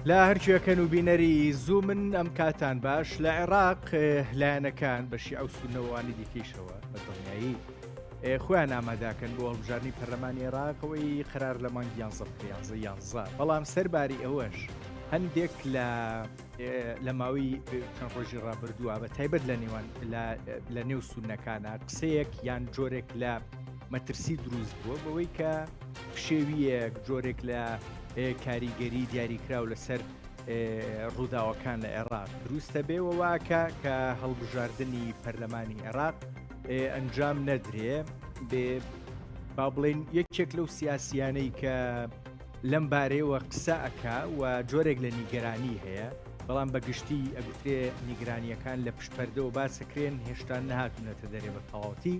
لە هەرکوێکەن و بینەری زوومن ئەم کاتان باش لە عێراق لایەنەکان بە شیعە و سوننەوانی دیکەیشەوە بە دڵنیایی خۆیان ئاماداکەن بۆ هەڵبژاردنی پەرلەمانی عێراقەوەی قرار لە مانگی یانزە بکرێ یانزە یانزە بەڵام سەرباری ئەوەش هەندێک لە لە ماوەی چەند ڕۆژی ڕابردووە بە تایبەت لە نێوان لە نێو سونەکانە قسەیەک یان جۆرێک لە مەترسی دروست بووە بەوەی کە پشێویەک جۆرێک لە کاریگەری دیاریکراو لەسەر ڕووداوەکان لە عێراق دروستە بێ وواکە کە هەڵبژاردنی پەرلەمانی عێراق ئەنجام نەدرێ بێ با بڵێن یەکێک لەو سیاسیانەی کە لەم بارەیەوە قسە ئەکا و جۆرێک لە نیگەرانی هەیە، بەڵام بە گشتی ئەگوترێ نیگرانییەکان لە پشت پەردەوە باسەکرێن هێشتا نەهاتوونەتە دەرێ بە تەواوەتی.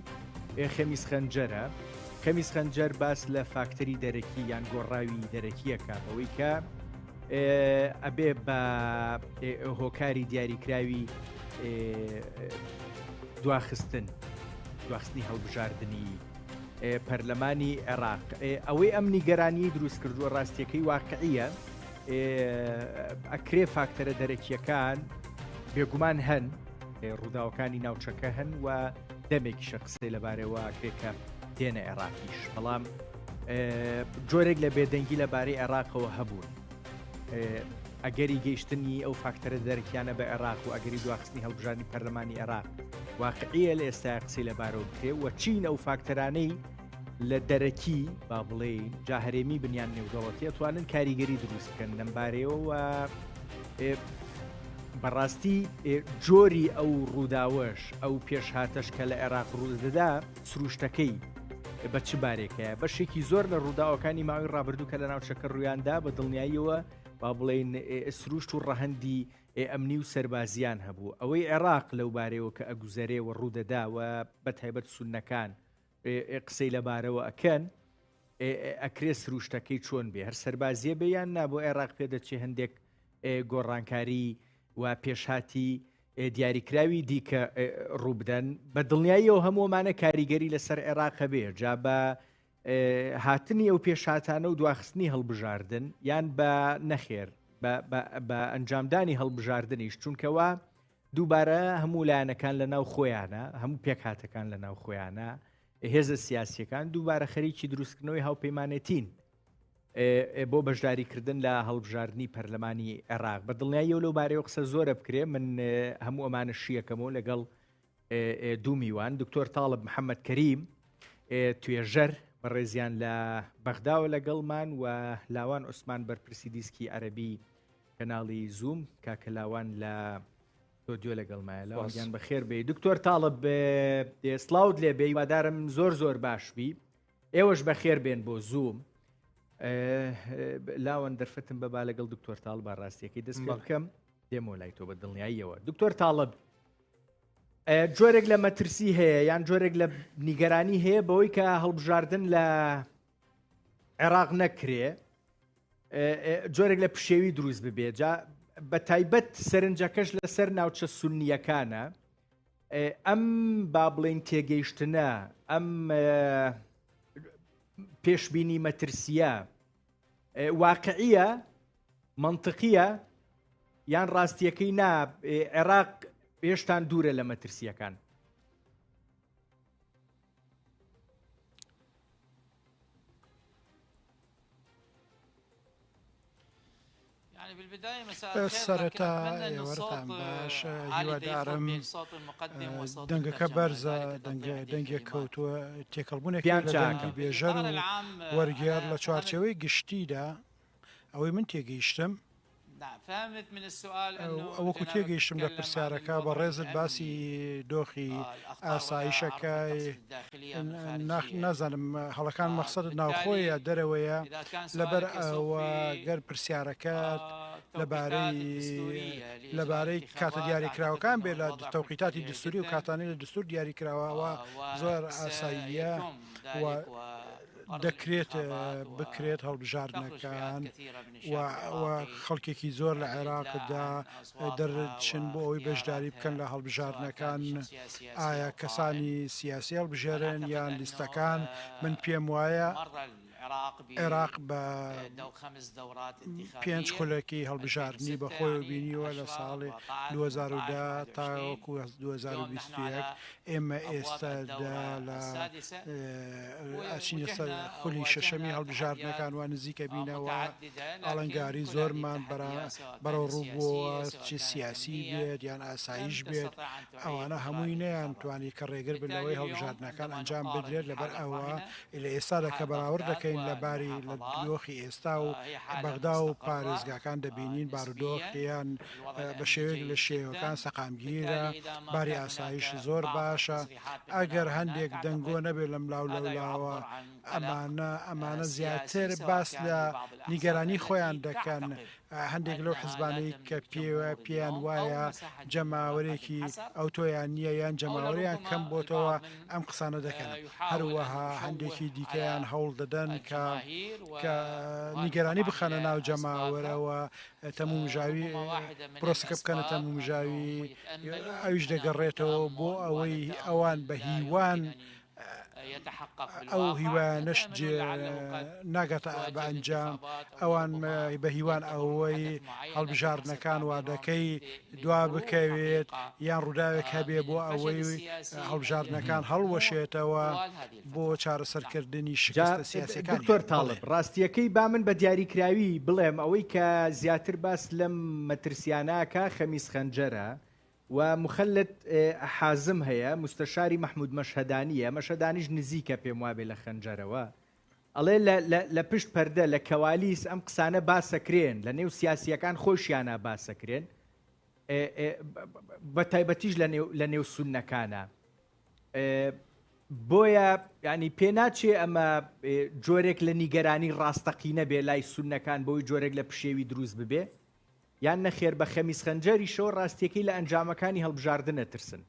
خەمیس خەنجەرە. خەمیس خەنجەر باس لە فاکتەری دەرەکی یان گۆڕاوی دەرەکی ئەکا بەوەی کە ئەبێ بە هۆکاری دیاریکراوی دواخستن دواخستنی هەڵبژاردنی پەرلەمانی عێراق. ئەوەی ئەم نیگەرانیی دروست کردووە ڕاستیەکەی واقعیە ئەکرێ فاکتەرە دەرەکیەکان بێگومان هەن ڕووداوەکانی ناوچەکە هەن و دەمێکیشە قسەی لەبارەوە ئەکرێ کە دێنە عێراقیش بەڵام جۆرێک لە بێدەنگی لەبارەی عێراقەوە هەبوون. ئەگەری گەیشتنی ئەو فاکتەرە دەرەکیانە بە عێراق و ئەگەری دواخستنی هەڵبژاردنی پەرلەمانی عێراق واقعیە لە ئێستا قسەی لەبارەوە بکرێ و چین ئەو فاکتەرانەی لە دەرەکی با بڵێین جا هەرێمی بنیان نێودەوڵەتی ئەتوانن کاریگەری دروست بکەن لەم بارەیەوە بەڕاستی جۆری ئەو ڕووداوەش ئەو پێشهاتەش کە لە عێراق ڕوودەدا سروشتەکەی بە چ بارێکەیە بەشێکی زۆر لە ڕووداوەکانی ماوەی ڕابردوو کە لە ناوچەکە ڕوویاندا بە دڵنیاییەوە با بڵێین سروشت و ڕەهەندی ئەمنی و سەربازیان هەبوو ئەوەی عێراق لەو بارەیەوە کە ئەگوزەرێ و ڕوودەدا و بە تایبەت سوننەکان قسەی لەبارەوە ئەکەن ئەکرێ سروشتەکەی چۆن بێ هەر سەربازیە بێ یان نا بۆ عێراق پێدەچێ هەندێک گۆڕانکاری و پێشهاتی دیاریکراوی دیکە ڕووبدەن بە دڵنیاییەوە هەموو ئەمانە کاریگەری لەسەر عێراق هەبێ جا بە هاتنی ئەو پێشهاتانە و دواخستنی هەڵبژاردن یان بە نەخێر بە ئەنجامدانی هەڵبژاردنیش چونکەوە دووبارە هەموو لایەنەکان لە ناو خۆیانە هەموو پێکهاتەکان لە ناو خۆیانە هێزە سیاسیەکان دووبارە خەریکی دروستکردنەوەی هاوپەیمانێتین بۆ بەشداریکردن لە هەڵبژاردنی پەرلەمانی عێراق بە دڵنیاییەوە لەو بارەیەوە قسە زۆرە بکرێ من هەموو ئەمانە شیەکەمەوە لەگەڵ دوو میوان دکتۆر تاڵب محەممەد کەریم توێژەر بەڕێزیان لە بەغداوە لەگەڵمان و لاوان عوسمان بەرپرسی دیسکی عەربی کەناڵی زووم کاکە لاوان لە ستۆدیۆ لەگەڵمایە لاوان گیان بەخێر بێی دکتۆر تاڵب سڵاوت لێ بێ هیوادارم زۆر زۆر باش بی ئێوەش بەخێر بێن بۆ زووم لاوەن دەرفەتم بە با لەگەڵ دکتۆر تاڵب با ڕاستیەکەی دەست پێ بکەم دێمەوە لای تۆ بە دڵنیاییەوە دکتۆر تاڵب جۆرێک لە مەترسی هەیە یان جۆرێک لە نیگەرانی هەیە بەوەی کە هەڵبژاردن لە عێراق نەکرێ جۆرێک لە پشێوی دروست ببێ جا بە تایبەت سەرنجەکەش لەسەر ناوچە سونیەکانە ئەم با بڵێین تێگەیشتنە، ئەم پێشبینی مەترسییە واقعیە، مەنتقیە یان ڕاستیەکەی نا عێراق هێشتان دوورە لە مەترسیەکان؟ سەرەتا ئێوارەتان باش هیوادارم دەنگەکە بەرزە دەنگێک کەوتووە تێکەڵبوونێک لە دەنگی بێژەر و وەرگێڕ لە چوارچێوەی گشتیدا ئەوەی من تێگەیشتم وەکو تێگەیشتم لە پرسیارەکە بەڕێزت باسی دۆخی ئاسایشەکە نازانم هەڵەکان مەخسەدت ناوخۆیە یا دەرەوەیە لەبەر ئەوە گەر پرسیارەکەت لەبارەی لەبارەی کاتە دیاریکراوەکان بێ لە تەوقیتاتی دستوری و کاتانەی لە دستور دیاریکراوە زۆر ئاساییە و دەکرێت بکرێت هەڵبژاردنەکان و خەڵکێکی زۆر لە عێراقدا دەرچن بۆ ئەوەی بەشداری بکەن لە هەڵبژاردنەکان ئایا کەسانی سیاسی هەڵبژێرن یان لیستەکان من پێم وایە. عێراق بە پێنج خولەکی هەڵبژاردنی بەخۆیەوە بینیوە لە ساڵی 2010 تاوەکو 2021. ئێمە ئێستا لە ئەچینە سەر خولی شەشەمی هەڵبژاردنەکان و نزیکە بینەوە. ئاڵنگاری زۆرمان بەرەو ڕوو بووە، چ سیاسی بێت یان ئاسایش بێت، ئەوانە هەمووی نەیانتوانی کە ڕێگر بن لەوەی هەڵبژاردنەکان ئەنجام بدرێت. لەبەر ئەوە لە ئێستادا کە بەراورد دەکەین لە باری لە دۆخی ئێستا و بەغدا و پارێزگاکان دەبینین بارودۆخیان بە شێوەیەک لە شێوەکان سەقامگیرە، باری ئاسایش زۆر باشە، ئەگەر هەندێک دەنگۆ نەبێت لەملاو لەولاوە، ئەمانە ئەمانە زیاتر باس لە نیگەرانی خۆیان دەکەن. هەندێک لەو حزبانەی کە پێوە پێیان وایە جەماوەرێکی ئەوتۆیان نییە یان جەماوەریان کەم بۆتەوە ئەم قسانە دەکەن. هەروەها هەندێکی دیکەیان هەوڵ دەدەن کە کە نیگەرانی بخەنە ناو جەماوەرەوە، تەمومژاوی پرۆسەکە بکەنە تەمومژاوی، ئەویش دەگەڕێتەوە بۆ ئەوەی ئەوان بە هیوان، ئەو هیوایانەش جێ ناگاتە بە ئەنجام، ئەوان بە هیوان ئەوەی هەڵبژاردنەکان وادەکەی دوا بکەوێت یان ڕووداوێک هەبێ بۆ ئەوەی هەڵبژاردنەکان هەڵوەشێتەوە بۆ چارەسەرکردنی شکستە سیاسیەکانیان. دکتۆر تاڵب، ڕاستیەکەی با من بە دیاریکراوی بڵێم ئەوەی کە زیاتر باس لەم مەترسیانە کا خەمیس خەنجەرە و موخەلد حازم هەیە موستەشاری مەحمود مەشهەدانیە، مەشهەدانیش نزیکە پێم وابێ لە خەنجەرەوە، ئەڵێ لە لە لە پشت پەردە لە کەوالیس ئەم قسانە باسەکرێن لە نێو سیاسیەکان خۆشیانا باسەکرێن بە تایبەتیش لە نێو لە نێو سوننەکانا. بۆیە ینی پێ ناچێ ئەمە جۆرێک لە نیگەرانی ڕاستەقینە بێ لای سوننەکان بۆی جۆرێک لە پشێوی دروست ببێ یان نەخێر بە خەمیس خەنجەریشەوە ڕاستیەکەی لە ئەنجامەکانی هەڵبژاردن ئەترسن؟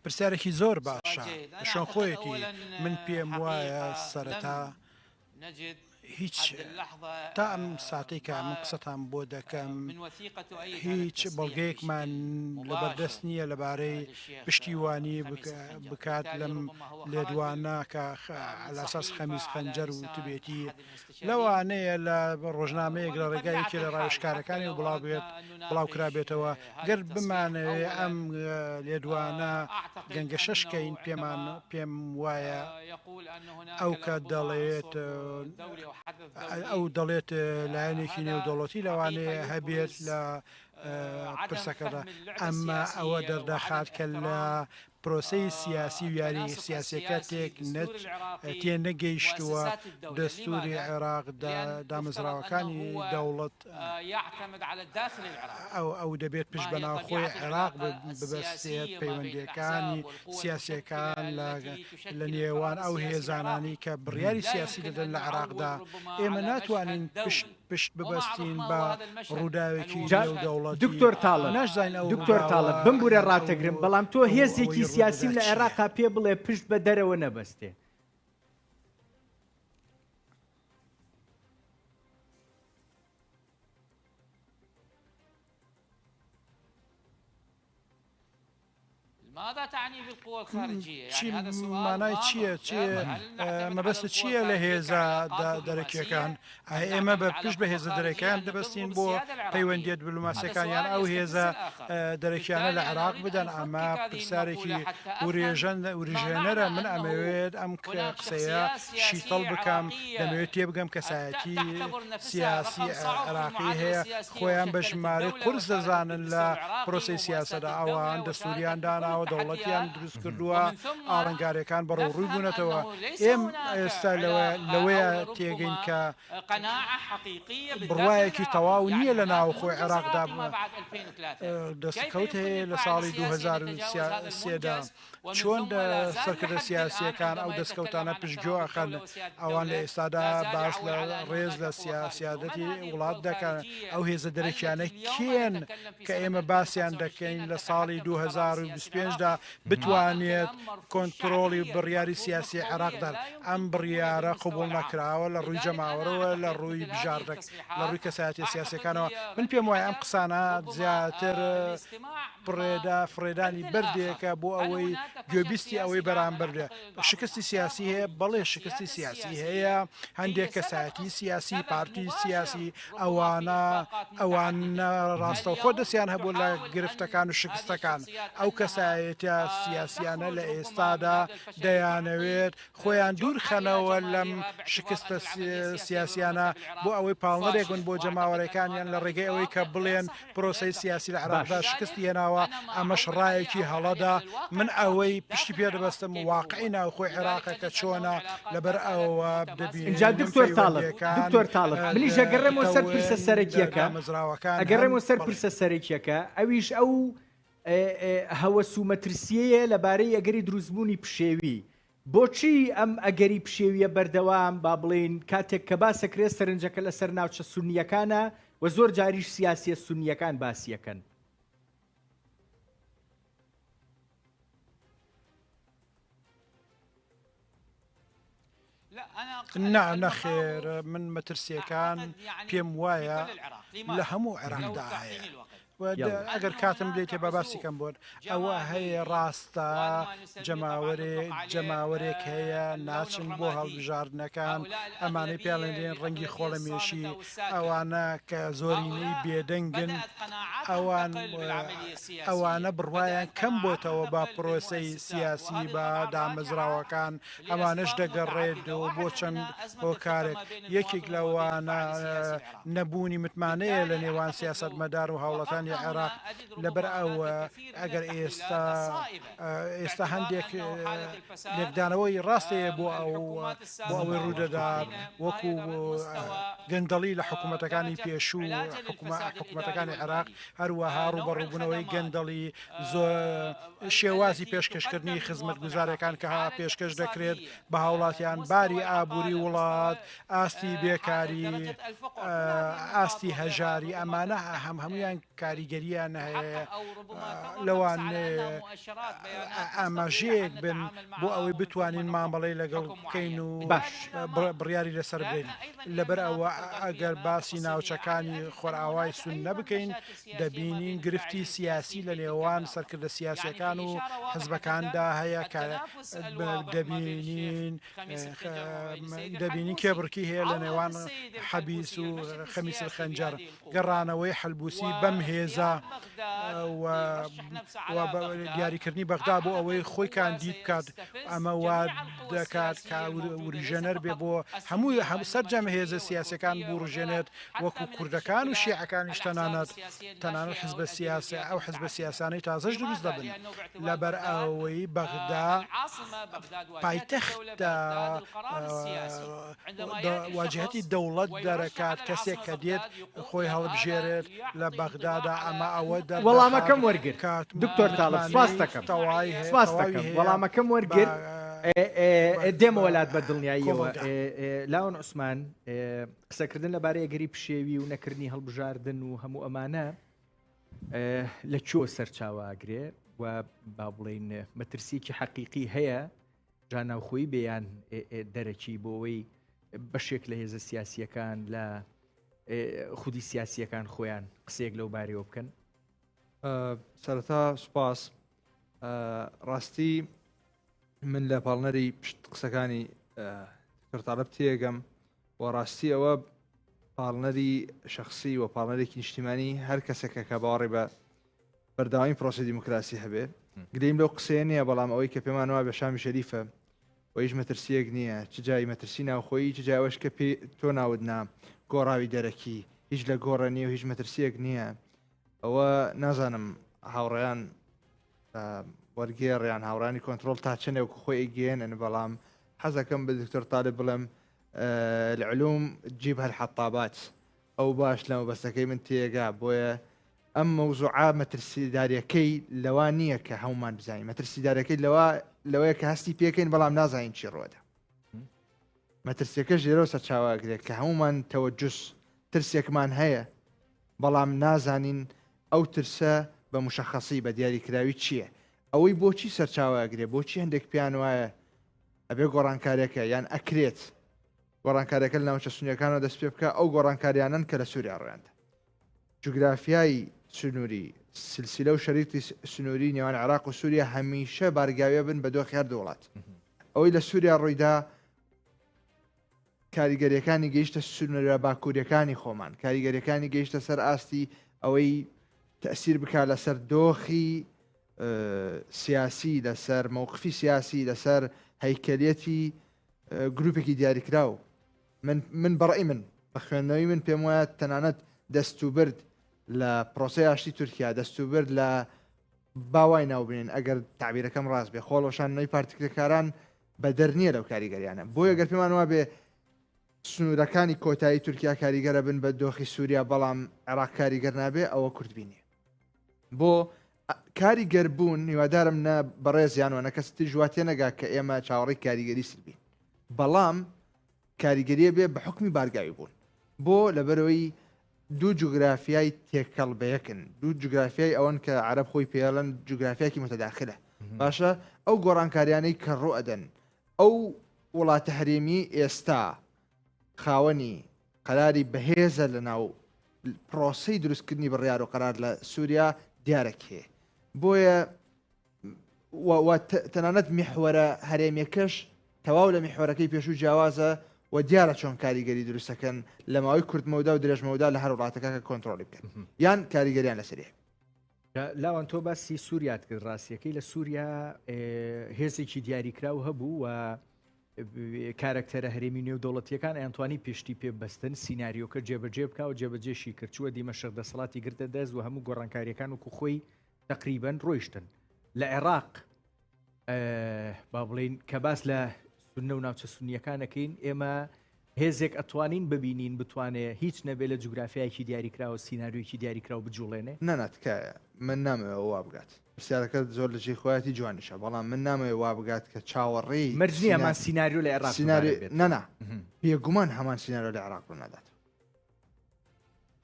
پرسیارێکی زۆر باشە، شوێن خۆیەتی، من پێم وایە سەرەتا هیچ تا ئەم ساتەی کە من قسەتان بۆ دەکەم هیچ بەڵگەیەکمان لەبەردەست نییە لەبارەی پشتیوانی بکات لەم لێدوانە کە لاساس خەمیس خەنجەر وتبێتی لەوانەیە لە ڕۆژنامەیەک لە ڕێگای یەکێ لە ڕاوێژکارەکانی و بڵاو بێت بڵاو کرابێتەوە گەر بمانەوێ ئەم لێدوانە گەنگەشەش کەین پێمان پێم وایە ئەو کە دەڵێت ئەو دەڵێت لایەنێکی نێودەوڵەتی لەوانەیە هەبێت لە پرسەکەدا، ئەمە ئەوە دەردەخات کە لە پرۆسەی سیاسی و یاری سیاسیەکە تێک تێ نەگەیشتووە، دەستوری عێراق دامەزراوەکانی دەوڵەت ئەو دەبێت پشت بە ناوخۆی عێراق ببەستێت، پەیوەندیەکانی سیاسیەکان لە نێوان ئەو هێزانانی کە بڕیاری سیاسی دەدەن لە عێراقدا، ئێمە ناتوانین پشت پشت ببەستین بە ڕووداوێکی نێودەوڵەتی، دکتۆر تاڵب ناشزانین ئەو دکتۆر ڕووداوە تاڵب بمبورە یان ئەو ڕاتەگرم بەڵام تۆ ئەو هێزێکی ئەوەی ڕوو سیاسیم دەدات لە چییە؟ عێراقا پێ بڵێ پشت بە دەرەوە نەبەستێ. چی مانای چییە؟ چی مەبەستت چییە لە هێزە دەرەکییەکان؟ ئایا ئێمە بە پشت بە هێزە دەرەکییان دەبەستین بۆ پەیوەندییە دیبلۆماسییەکان یان ئەو هێزە دەرەکییانە لە عێراق بدەن؟ ئەمە پرسیارێکی وریژێنەرە. من ئەمەوێت ئەم قسەیە شیتەڵ بکەم، دەمەوێت تێبگەم کەسایەتی سیاسی عێراقی هەیە خۆیان بە ژمارەی قورس دەزانن لە پرۆسەی سیاسەدا، ئەوان دەستوریان داناوە، دەوڵەتیان دروست کردووە، ئاڵنگاریەکان بەرەوڕووی بوونەتەوە. ئێم ئێستا لەوەیە تێگەین کە بڕوایەکی تەواو نییە لە ناوخۆی عێراقدا دەستکەوت هەیە لە ساڵی 2003 دا. چۆن سەرکردە سیاسییەکان ئەو دەستکەوتانە پشتگوێ ئەخەن؟ ئەوان لە ئێستادا باس لە ڕێز لە سیادەتی وڵات دەکەن. ئەو هێزە دەرەکیانە کێن کە ئێمە باسیان دەکەین لە ساڵی 2025 دا بتوانێت کۆنترۆڵی بڕیاری سیاسی عێراق دات؟ ئەم بڕیارە قبوڵ نەکراوە لە ڕووی جەماوەرەوە، لە ڕووی بژاردە، لە ڕووی کەسایەتیە سیاسیەکانەوە. من پێم وایە ئەم قسانە زیاتر. پڕێدا فڕێدانی بەردێکە بۆ ئەوەی گوێبیستی ئەوەی بەرامبەر بێ. شکستی سیاسی هەیە، بەڵێ شکستی سیاسی هەیە، هەندێک کەسایەتی سیاسی، پارتی سیاسی، ئەوانە ئەوانە ڕاستەوخۆ دەستیان هەبوو لە گرفتەکان و شکستەکان. ئەو کەسایەتیە سیاسیانە لە ئێستادا دەیانەوێت خۆیان دوور خەنەوە لەم شکستە سیاسیانە بۆ ئەوەی پاڵنەرێک بن بۆ جەماوەرەکانیان لە ڕێگەی ئەوەی کە بڵێن پرۆسەی سیاسی لە عێراقدا شکستی هێناوە، ئەمەش ڕایەکی هەڵەدا، من ئەوەی پشتی پێ دەبەستم واقعی ناوخۆی عێراقە کە چۆنە، لەبەر ئەوە ئینجا دەبینم دکتۆر تاڵب، پەیوەندییەکان دکتۆر تاڵب، منیش ئەگەڕێمەوە سەر پرسە تەون سەرەکییەکە، دامەزراوەکان هەن، ئەگەڕێمەوە سەر بەڵێ. پرسە سەرەکییەکە، ئەویش ئەو هەوەس و مەترسییەیە لەبارەی ئەگەری دروستبوونی پشێوی، بۆچی ئەم ئەگەری پشێوییە بەردەوام، با بڵێین کاتێک کە باس ئەکرێت سەرنجەکە لەسەر ناوچە سوننییەکانە و زۆر جاریش سیاسییە سوننییەکان باسی ئەکەن؟ نا، نەخێر، من مەترسییەکان پێم وایە لە هەموو عێراقدا هەیە. ئەگەر کاتم بدەیتێ با باسی کەم بۆت. ئەوە هەیە ڕاستە جەماوەرێ جەماوەرێک هەیە ناچن بۆ هەڵبژاردنەکان ئەمانەی پێیان دەڵێن ڕەنگی خۆڵەمێشی ئەوانە کە زۆرینەی بێدەنگن ئەوان ئەوانە بڕوایان کەم بۆتەوە بە پرۆسەی سیاسی بە دامەزراوەکان ئەمانەش دەگەڕێتەوە بۆ چەند هۆکارێک یەکێک لەوانە نەبوونی متمانەیە لە نێوان سیاسەتمەدار و هاوڵاتانی عێراق، لەبەر ئەوە ئەگەر ئێستا ئێستا هەندێک لێکدانەوەی ڕاست هەیە بۆ ئەو بۆ ئەوەی ڕوودەدات وەکو گەندەڵی لە حکوومەتەکانی پێشوو حکوومەتەکانی عێراق هەروەها ڕووبەڕووبوونەوەی گەندەڵی زۆر شێوازی پێشکەشکردنی خزمەتگوزارەکان کە پێشکەش دەکرێت بە هاوڵاتیان باری ئابووری وڵات ئاستی بێکاری، ئاستی هەژاری، ئەمانە هەم هەموویان کاریگەرییان هەیە، لەوانەیە ئاماژەیەک بن بۆ ئەوەی بتوانین مامەڵەی لەگەڵ بکەین و بڕیاری لەسەر بدەین. لەبەر ئەوە ئەگەر باسی ناوچەکانی خۆرئاوای سوننە بکەین، دەبینین گرفتی سیاسی لە نێوان سەرکردە سیاسییەکان و حزبەکاندا هەیە کە دەبینین دەبینین کێبڕکی هەیە لە نێوان حەبیس و خەمیس الخەنجەر، گەڕانەوەی حەلبوسی بەم هێزە و دیاریکردنی بەغدا بۆ ئەوەی خۆی کاندید بکات، ئەمە وا دەکات کە وریژێنەر بێ بۆ هەموو سەرجەم هێزە سیاسیەکان بوڕژێنێت وەکو کوردەکان و شیعەکانیش تەنانەت تەنانەت حزبە سیاسە ئەو حزبە سیاسانەی تازەش دروست دەبن لەبەر ئەوەی بەغدا پایتەختە واجهەتی دەوڵەت دەرەکات کەسێک کە دێت خۆی هەڵبژێرێت لە بەغدادا ئەمە ئەوە دەردەخات وەڵامەکەم وەرگرت کە دکتۆر تاڵب متمانەی سپاست دەکەم تەوای هەیە سپاست تەواوی دەکەم هەیە وەڵامەکەم بە وەرگرت بە دێمەوە لات بە دڵنیاییەوە کۆمەڵگا. لاوەن عوسمان قسەکردن لەبارەی ئەگەری پشێوی و نەکردنی هەڵبژاردن و هەموو ئەمانە لە کوێوە سەرچاوە ئەگرێ و با بڵێین مەترسیەکی حەقیقی هەیە جا ناوخۆیی بێ یان دەرەکی بۆ ئەوەی بەشێک لە هێزە سیاسیەکان لە خودی سیاسیەکان خۆیان قسەیەک لەو بارەوە بکەن؟ سەرەتا سوپاس. ڕاستی من لە پاڵنەری پشت قسەکانی دکتۆر تاڵب تێگەم و ڕاستی ئەوە پاڵنەری شخصی و پاڵنەرێکی نیشتیمانی هەر کەسێکە کە باوەڕی بە بەردەوامی پرۆسی دیموکراسی هەبێ گریم لەو قسەیە نییە بەڵام ئەوەی کە پێمان وابێ شامی شەریفە و هیچ مەترسیەک نییە چ جای مەترسی ناوخۆیی چ جای ئەوەش کە پێ تۆ ناوت نا گۆڕاوی دەرەکی هیچ لە گۆڕە نییە و هیچ مەترسیەک نییە ئەوە نازانم هاوڕێیان وەرگێڕ یان هاوڕانی کۆنترۆڵ تا چەندێک خۆی ئەیگەیەنن بەڵام حەزەکەم بە دکتۆر تالب بڵێم العلوم تجيبها الحطابات ئەو باش لە مەبەستەکەی من تێگا بۆیە ئەم مەوزوعە مەترسیداریەکەی لەوە نییە کە هەمومان بزانین مەترسیدارەکەی لەوە لەوەیە کە هەستی پێکەین بەڵام نازانین چی ڕوەدا مەترسیەکەش لێرەوە سەرچاوە ئەگرێت کە هەمومان تەوەجوس ترسێکمان هەیە بەڵام نازانین ئەو ترسە بە مشەخەسی بە دیاریکراوی چییە ئەوەی بۆچی سەرچاوە ئەگرێ بۆچی هەندێک پێیان وایە ئەبێ گۆڕانکاریەکە یان ئەکرێت گۆڕانکاریەکە لە ناوچە سونیەکانەوە دەست پێ بکە ئەو گۆڕانکاریانەن کە لە سووریا ڕویاندا جوگرافیای سنووری سلسلە و شەریتی سنووری نێوان عێراق و سووریا هەمیشە بارگاویە بن بە دۆخی هەردوو وڵات. ئەوەی لە سووریا ڕوویدا کاریگەریەکانی گەیشتە سنوورە باکووریەکانی خۆمان، کاریگەریەکانی گەیشتە سەر ئاستی ئەوەی تەسیر بکا لەسەر دۆخی سیاسی، لەسەر مەوقفی سیاسی، لەسەر هەیکەلیەتی گروپێکی دیاریکراو. من من بەڕئی من بە خوێندنەوەی من پێم وایە تەنانەت دەستوبرد لە پرۆسەی ئاشتی تورکیا دەستوبرد لە باوای ناوبنێن ئەگەر تعبیرەکەم ڕاست بێ خۆڵۆشانەوەی پارتی کرێکاران بەدەر نییە لەو کاریگەریانە بۆیە گەر پێمان وابێ سنوورەکانی کۆتایی تورکیا کاریگەرە بن بە دۆخی سووریا بەڵام عێراق کاریگەر نابێ ئەوە کورتبینیە بۆ کاریگەر بوون هیوادارم نە بەڕێزیان و نە کەسی تریش وا تێنەگا کە ئێمە چاوەڕێی کاریگەری سلبین بەڵام کاریگەریە بێ بە حوکمی بارگاوی بوون بۆ لەبەرەوەی دوو جوگرافیای تێکەڵ بەیەکن دوو جوگرافیای ئەوەن کە عەرەب خۆی پێڵەن جوگرافیاکی متەداخلە باشە ئەو گۆڕانکاریانەی کە ڕوو ئەدەن ئەو وڵاتە هەرێمی ئێستا خاوەنی قەراری بەهێزە لە ناو پرۆسەی دروستکردنی بڕیار و قەرار لە سووریا دیارە کێ بۆیە و تەنانەت میحوەرە هەرێمیەکەش تەواو لە میحوەرەکەی پێشوو جیاوازە و دیارە چۆن کاریگەری دروستەکەن لە ماوەی کورتمەودا و درێژمەودا لە هەر وڵاتەکە کە کۆنترۆڵی بکەن یان کاریگەریان لەسەری هەبێت. لاوان تۆ باسی سووریات کرد ڕاستیەکەی لە سووریا هێزێکی دیاریکراو هەبوو و کارەکتەرە هەرێمی نێودەوڵەتیەکان ئەیانتوانی پشتی پێ بەستن سیناریۆکە جێبەجێ بکا و جێبەجێشی کرد چووە دیمەشق دەسەڵاتی گرتە دەست و هەموو گۆڕانکاریەکان وەکو خۆی تەقریبەن ڕۆیشتن لە عێراق با بڵین کە باس لە سنە و ناوچە سنیەکانەکەین ئێمە هێزێک ئەتوانین ببینین بتوانێ هیچ نەبێ لە جوگرافیایەکی دیاریکراوە سیناریۆیەکی دیاریکراو بجوڵێنێ؟ نا نا تکایە من نامەوێ وا بگات. پرسیارەکەت زۆر لە جێی خۆیەتی جوانیشە بەڵام من نامەوێ وا بگات کە چاوەڕێی مەرج نییە هەمان سیناریۆ لە عێراق سیناریۆ نا نا بێگومان هەمان سیناریۆ لە عێراق ڕوونادات.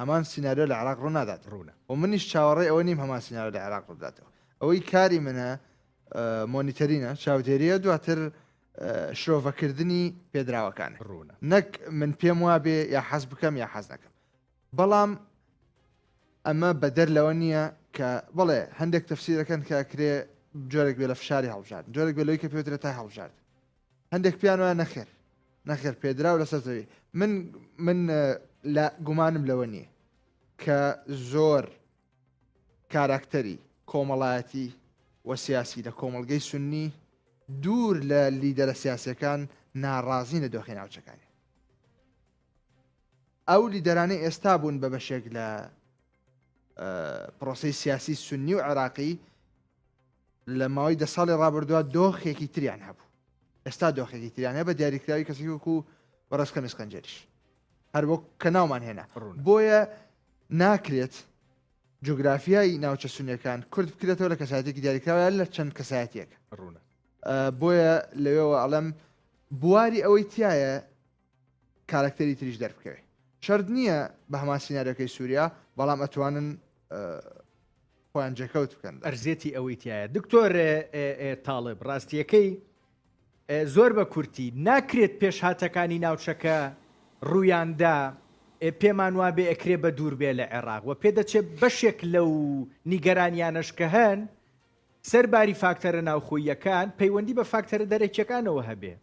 هەمان سیناریۆ لە عێراق ڕوونادات ڕوونە و منیش چاوەڕێی ئەوە نیم هەمان سیناریۆ لە عێراق ڕووبداتەوە ئەوەی کاری منە مۆنیتەرینە چاودێریە دواتر شرۆڤەکردنی پێدراوەکان ڕوونە نەک من پێم وابێ یا حەز بکەم یا حەز نەکەم بەڵام ئەمە بەدەر لەوە نییە کە بەڵێ هەندێک تەفسیرەکەن کە کرێ جۆرێک بێ لە فشاری هەڵبژارد جۆرێک بێ لەوەی کە پێوترێت تای هەڵبژارد هەندێک پێیان وایە نەخێر نەخێر پێدراو لەسەر زەوی من من لە گومانم لەوە نییە کە زۆر کاراکتەری کۆمەڵایەتی و سیاسی لە کۆمەڵگەی سنی دوور لە لیدەرە سیاسەکان ناڕازین لە دۆخی ناوچەکانی ئەو لیدەرانەی ئێستا بوون بە بەشێک لە پرۆسی سیاسی سنی و عێراقی لە ماوەی دە ساڵی ڕابردووە دۆخێکی تریان هەبوو ئێستا دۆخێکی تریان هەیە بە دیاریکراوی کەسێکی وەکو بەڕێز خەمیس خەنجەریش هەر وەک کە ناومان هێنا بۆیە ناکرێت جوگرافیای ناوچە سونیەکان کورد بکرێتەوە لە کەسایەتێکی دیاریکراوە لە چەند کەسایەتێک ڕوونە بۆیە لەوێەوە ئەڵێم بواری ئەوەی تایە کارکتەری تریش دەربکەوێت شەرت نییە بە هەمان سیناریۆکەی سووریا بەڵام ئەتوانن خۆیان جێکەوت بکەن. ئەرزێتی ئەوەی تایە دکتۆر تاڵب ڕاستیەکەی زۆر بە کورتی ناکرێت پێشهاتەکانی ناوچەکە ڕوویاندا پێمان وابێ ئەکرێ بە دوور بێ لە عێراق و پێدەچێت بەشێک لەو نیگەرانیانەش کە هەن سەرباری فاکتەرە ناوخۆییەکان پەیوەندی بە فاکتەرە دەرەکیەکانەوە هەبێ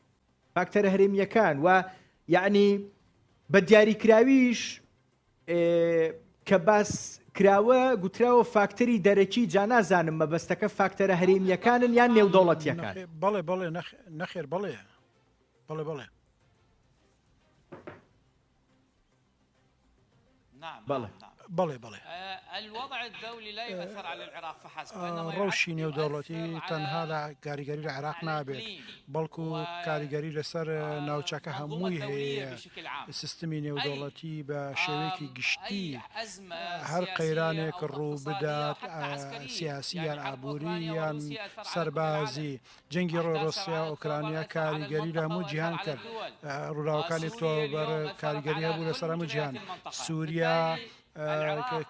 فاکتەرە هەرێمییەکان و یەعنی بە دیاریکراویش کە باس کراوە گوتراوە فاکتەری دەرەکی جا نازانم مەبەستەکە فاکتەرە هەرێمییەکانن یان نێودەوڵەتییەکان. بەڵێ بەڵێ نەخێر بەڵێ بەڵێ بەڵێ. بەڵێ. بەڵێ بەڵێ. ڕەوشی نێودەوڵەتی تەنها لە کاریگەری لە عێراق نابێت، بەڵکو کاریگەری لەسەر ناوچەکە هەمووی هەیە. سیستمی نێودەوڵەتی بە شێوەیەکی گشتی هەر قەیرانێک ڕووبدات سیاسی یان ئابووری یان سەربازی، جەنگی ڕۆسیا و ئۆکرانیا کاریگەری لە هەموو جیهان کرد، ڕووداوەکانی ئۆکتۆبەر کاریگەری هەبوو لەسەر هەموو جیهان، سووریا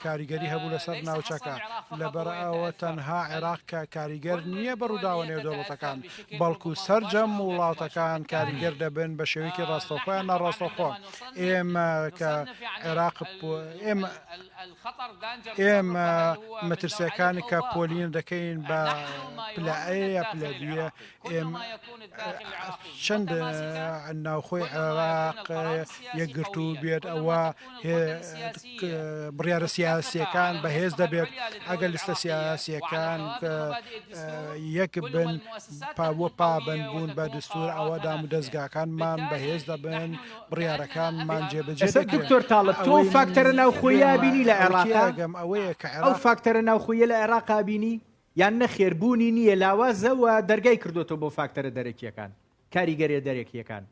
کاریگەری هەبوو لەسەر ناوچەکە، لەبەر ئەوە تەنها عێراق کە کاریگەر نییە بە ڕووداوە نێودەوڵەتەکان، بەڵکو سەرجەم وڵاتەکان کاریگەر دەبن بە شێوەیەکی ڕاستەوخۆ یان ناڕاستەوخۆ، ئێمە کە عێراق ئێمە. ئێمە مەترسیەکانی کە پۆلین دەکەین بە پلە ئە یا پلە بیە ئێمە چەند ناوخۆی عێراق یەکگرتوو بێت ئەوە بڕیارە سیاسیەکان بەهێز دەبێت ئەگەر لیستە سیاسیەکان یەک بن پاوە پابند بوون بە دستور ئەوە دام و دەستگاکانمان بەهێز دەبن بڕیارەکانمان جێبەجێ دەکرێن. دکتۆر تاڵب تۆ ئەوەی فاکتەرە ناوخۆییە پێم ئەبینی لە ئەوەی عێراقا؟ تێئەگەم ئەوەیە کە ئەو عێراق. فاکتەرە ناوخۆییە لە عێراقا ئەبینی یان نەخێر بوونی نییە لاوازە و دەرگای کردۆتەوە بۆ فاکتەرە دەرەکییەکان کاریگەریە دەرەکییەکان؟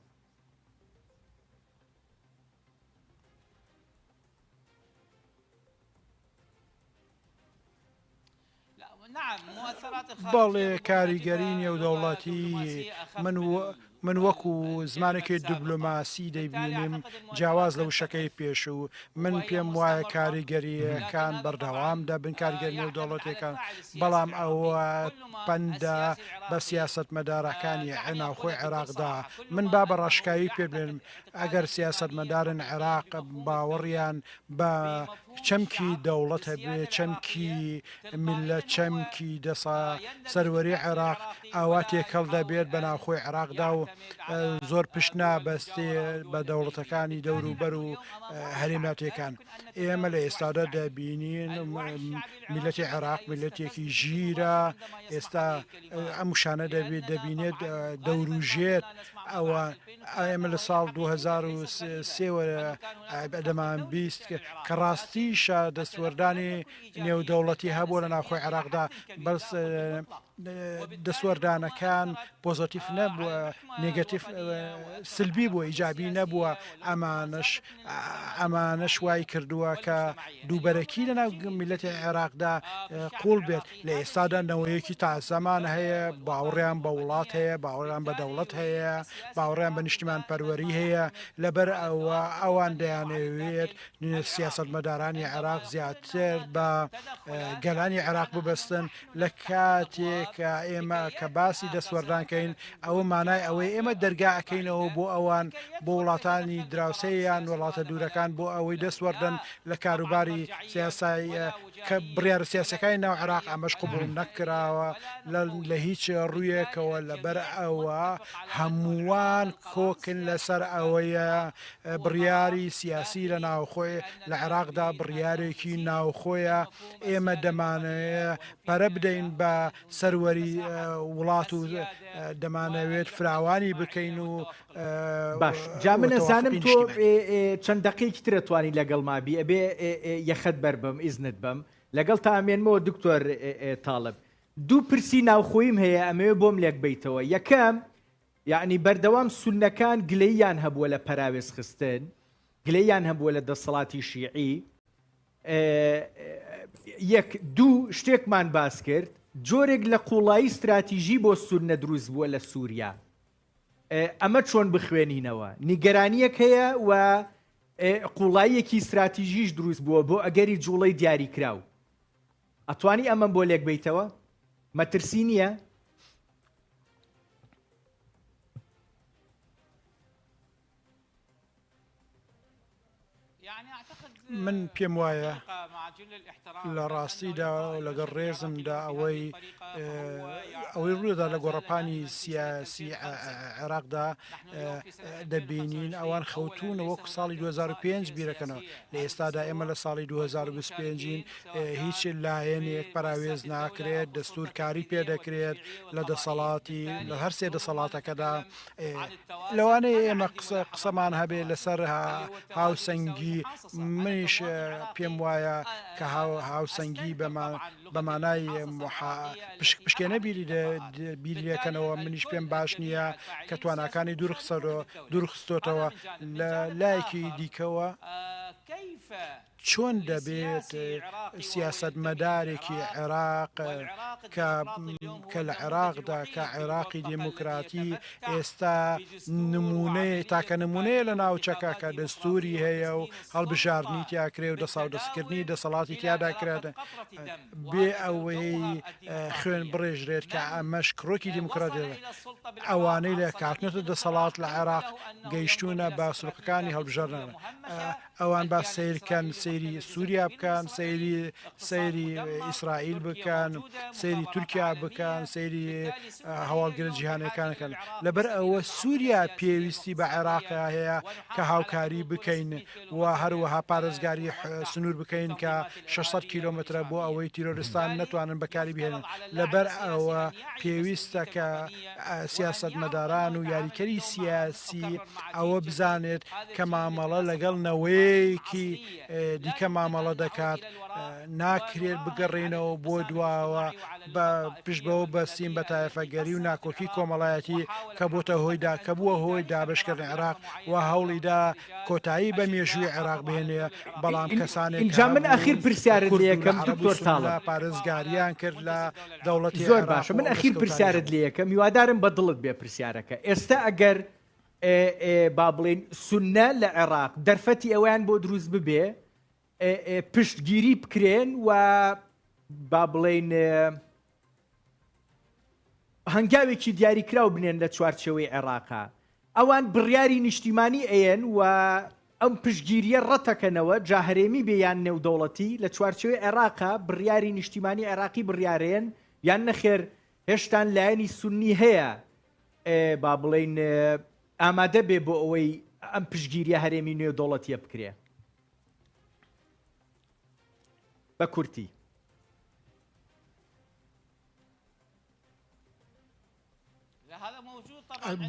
بەڵێ کاریگەری نێودەوڵەتی من من وەکو زمانێکی دیبلۆماسی دەیبینم جیاواز لە وشەکەی پێشوو من پێم وایە کاریگەریەکان بەردەوام دەبن کاریگەری نێودەوڵەتیەکان بەڵام ئەوە پەندە بە سیاسەتمەدارەکانی ناوخۆی عێراقدا من با بە ڕاشکاوی پێ بێنم ئەگەر سیاسەتمەدارن عێراق باوەڕیان بە چەمکی دەوڵەت هەبێ، چەمکی میللەت، چەمکی دەسا سەروەری عێراق ئاوا تێکەڵ دەبێت بە ناوخۆی عێراقدا و زۆر پشت نابەستێ بە دەوڵەتەکانی دەوروبەر و هەرێماتیەکان. ئێمە لە ئێستادا دەبینین میللەتی عێراق میللەتێکی ژیرە، ئێستا ئەم وشانە دەبێت دەبینێت دەوروژێت ئەوە ئێمە لە ساڵ 2003 وە دەمانبیست کە ڕاستیشە دەستوەردانی نێودەوڵەتی هەبووە لە ناوخۆی عێراقدا بەس دەستوەردانەکان پۆزەتیف نەبووە نێگەتیف سلبی بووە ئیجابی نەبووە ئەمانەش ئەمانەش وای کردووە کە دووبەرەکی لەناو میللەتی عێراقدا قوڵ بێت، لە ئێستادا نەوەیەکی تازەمان هەیە باوەڕیان بە وڵات هەیە، باوەڕیان بە دەوڵەت هەیە، باوەڕیان بە نیشتیمانپەروەری هەیە، لەبەر ئەوە ئەوان دەیانەوێت سیاسەتمەدارانی عێراق زیاتر بە گەلانی عێراق ببەستن، لە کاتێک کە ئێمە کە باسی دەستوەردان کەین ئەوە مانای ئەوەی ئێمە دەرگا ئەکەینەوە بۆ ئەوان بۆ وڵاتانی دراوسێ یان وڵاتە دوورەکان بۆ ئەوەی دەستوەردەن لە کاروباری سیاسای کە بڕیارە سیاسەکانی ناو عێراق ئەمەش قبوڵ نەکراوە لە هیچ ڕوویەکەوە لەبەر ئەوە هەمووان کۆکن لەسەر ئەوەیە بڕیاری سیاسی لە ناوخۆی لە عێراقدا بڕیارێکی ناوخۆیە ئێمە دەمانەوێت پەرە بدەین بە سەروەری وڵات و دەمانەوێت فراوانی بکەین و باش جا من ئەزانم تۆ چەند دەقەیەکی ترە توانی لەگەڵما بی ئەبێ یەخەت بەر بم ئیزنت بەم لەگەڵ تا ئەمێنمەوە دکتۆر تاڵب دوو پرسی ناوخۆییم هەیە ئەمەوێ بۆم لێک بیتەوە یەکەم یعنی بەردەوام سوننەکان گلەییان هەبووە لە پەراوێزخستن گلەییان هەبووە لە دەسەڵاتی شیعی یەک دوو شتێکمان باس کرد جۆرێک لە قوڵایی ستراتیژی بۆ سوننە دروست بووە لە سووریا ئەمە چۆن بخوێنینەوە نیگەرانیەک هەیە و قوڵاییەکی ستراتیژیش دروست بووە بۆ ئەگەری جوڵەی دیاریکراو ئەتوانی ئەمەم بۆ لێک بیتەوە مەترسی نییە؟ من پێم وایە لە ڕاستیدا لەگەڵ ڕێزمدا ئەوەی ئەوەی ڕوودا لە گۆڕەپانی سیاسی عێراقدا دەبینین ئەوان خەوتون وەک ساڵی 2005 بیرەکەنەوە لە ئێستادا ئێمە لە ساڵی 2025 هیچ لایەنێک پەراوێز ناکرێت دەستور کاری پێدەکرێت لە دەسەڵاتی لە هەرسێ دەسەڵاتەکەدا لەوانەیە ئێمە قسە قسەمان هەبێ لەسەر هاوسەنگی منیش پێم وایە کە هاوسەنگی بە مانای پشک پشکێنە بیری بیریەکەنەوە منیش پێم باش نییە کە تواناکانی دوورخسەرەوە دوورخستۆتەوە لە لایەکی دیکەوە. چۆن دەبێت سیاسەتمەدارێکی عێراق کە کە لە عێراقدا کە عێراقی دێموکراتی ئێستا نموونەیە تاکە نموونەیە لە ناوچەکە کە دەستووری هەیە و هەڵبژاردنی تیا کرێ و دەساودەستکردنی دەسەڵاتی تیادا کرێت بێ ئەوەی خوێن بڕێژرێت کە ئەمەش کرۆکی دیموکراتیە ئەوانەی لە کاتنەتە دەسەڵات لە عێراق گەیشتوونە بە سروقەکانی هەڵبژاردن ئەوان با سەیر کەن. سەیری سووریا بکەن، سەیری سەیری ئیسرائیل بکەن، سەیری تورکیا بکەن، سەیری هەواڵگرە جیهانیەکان بکەن. لەبەر ئەوە سووریا پێویستی بە عێراق هەیە کە هاوکاری بکەین و هەروەها پارێزگاری سنوور بکەین کە 600 کیلۆمەترە بۆ ئەوەی تیرۆرستان نەتوانن بەکاری بهێنن. لەبەر ئەوە پێویستە کە سیاسەتمەداران و یاریکەری سیاسی ئەوە بزانێت کە مامەڵە لەگەڵ نەوەیەکی دیکە مامەڵە دەکات، ناکرێت بگەڕێینەوە بۆ دواوە بە پشت بەوە بەستین بە تایەفەگەری و ناکۆکی کۆمەڵایەتی کە بۆتە هۆی دا کە بووە هۆی دابەشکردنی عێراق و هەوڵیدا کۆتایی بە مێژووی عێراق بهێنێ، بەڵام کەسانێک ئینجا من هەبوون ئەخیر پرسیارت کورد لێ و لە ئەکەم عەرەب و دکتۆر سوننە تاڵب. پارێزگاریان کرد لە دەوڵەتی زۆر عێراق باشە و من ئەو ئەخیر دەستکەوتانەی پرسیارت هەبوو. لێ ئەکەم هیوادارم بە دڵت بێ پرسیارەکە ئێستا ئەگەر با بڵێین سوننە لە عێراق دەرفەتی ئەوەیان بۆ دروست ببێ پشتگیری بکرێن و با بڵێین هەنگاوێکی دیاریکراو بنێن لە چوارچێوەی عێراقا ئەوان بڕیاری نیشتیمانی ئەیەن و ئەم پشتگیریە ڕەتەکەنەوە جا هەرێمی بێ یان نێودەوڵەتی لە چوارچێوەی عێراقا بڕیاری نیشتیمانی عێراقی بڕیارێن یان نەخێر هێشتان لایەنی سوننی هەیە با بڵێین ئامادە بێ بۆ ئەوەی ئەم پشتگیریە هەرێمی نێودەوڵەتیە بکرێ؟ بە کورتی.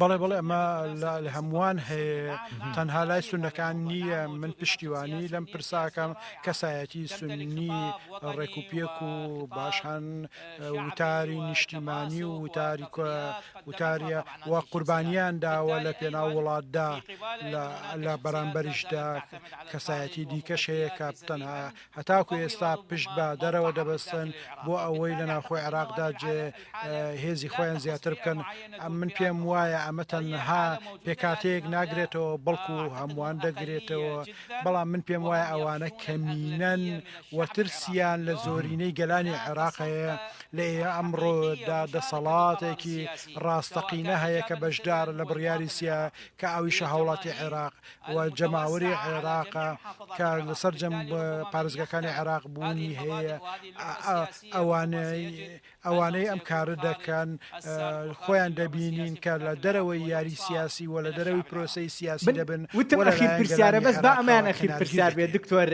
بەڵێ بەڵێ ئەمە لە هەمووان هەیە تەنها لای سونەکان نییە من پشتیوانی لەم پرساکەم کەسایەتی سنی ڕێکوپێک و باش هەن وتاری نیشتیمانی و وتاری وتاریە و قوربانیان داوە لە پێناو وڵاتدا لە بەرامبەریشدا کەسایەتی دیکەش هەیە کە تەنها هەتاکو ئێستا پشت بە دەرەوە دەبەستن بۆ ئەوەی لە ناوخۆی عێراقدا جێ هێزی خۆیان زیاتر بکەن من پێم وایە ئەمە تەنها پێکاتەیەک ناگرێتەوە بەڵکو هەمووان دەگرێتەوە بەڵام من پێم وایە ئەوانە کەمینەن و ترسیان لە زۆرینەی گەلانی عێراق هەیە لە ئەمڕۆدا دەسەڵاتێکی ڕاستەقینە هەیە کە بەشدارە لە بڕیاری سیا کە ئەویشە هاوڵاتی عێراق و جەماوەری عێراقە کە لە سەرجەم پارێزگاکانی عێراق بوونی هەیە ئەوانەی ئەوانەی ئەم کارە دەکەن خۆیان دەبینین کە لە دەرەوەی یاری سیاسی و لە دەرەوەی پرۆسەی سیاسی من دەبن وتم و ئەخیر لەلایەن پرسیارە گەلانی بەس با ئەمەیان عێراقەوە ئەخیر کەنارگیر پرسیار بێ دەکرێن. دکتۆر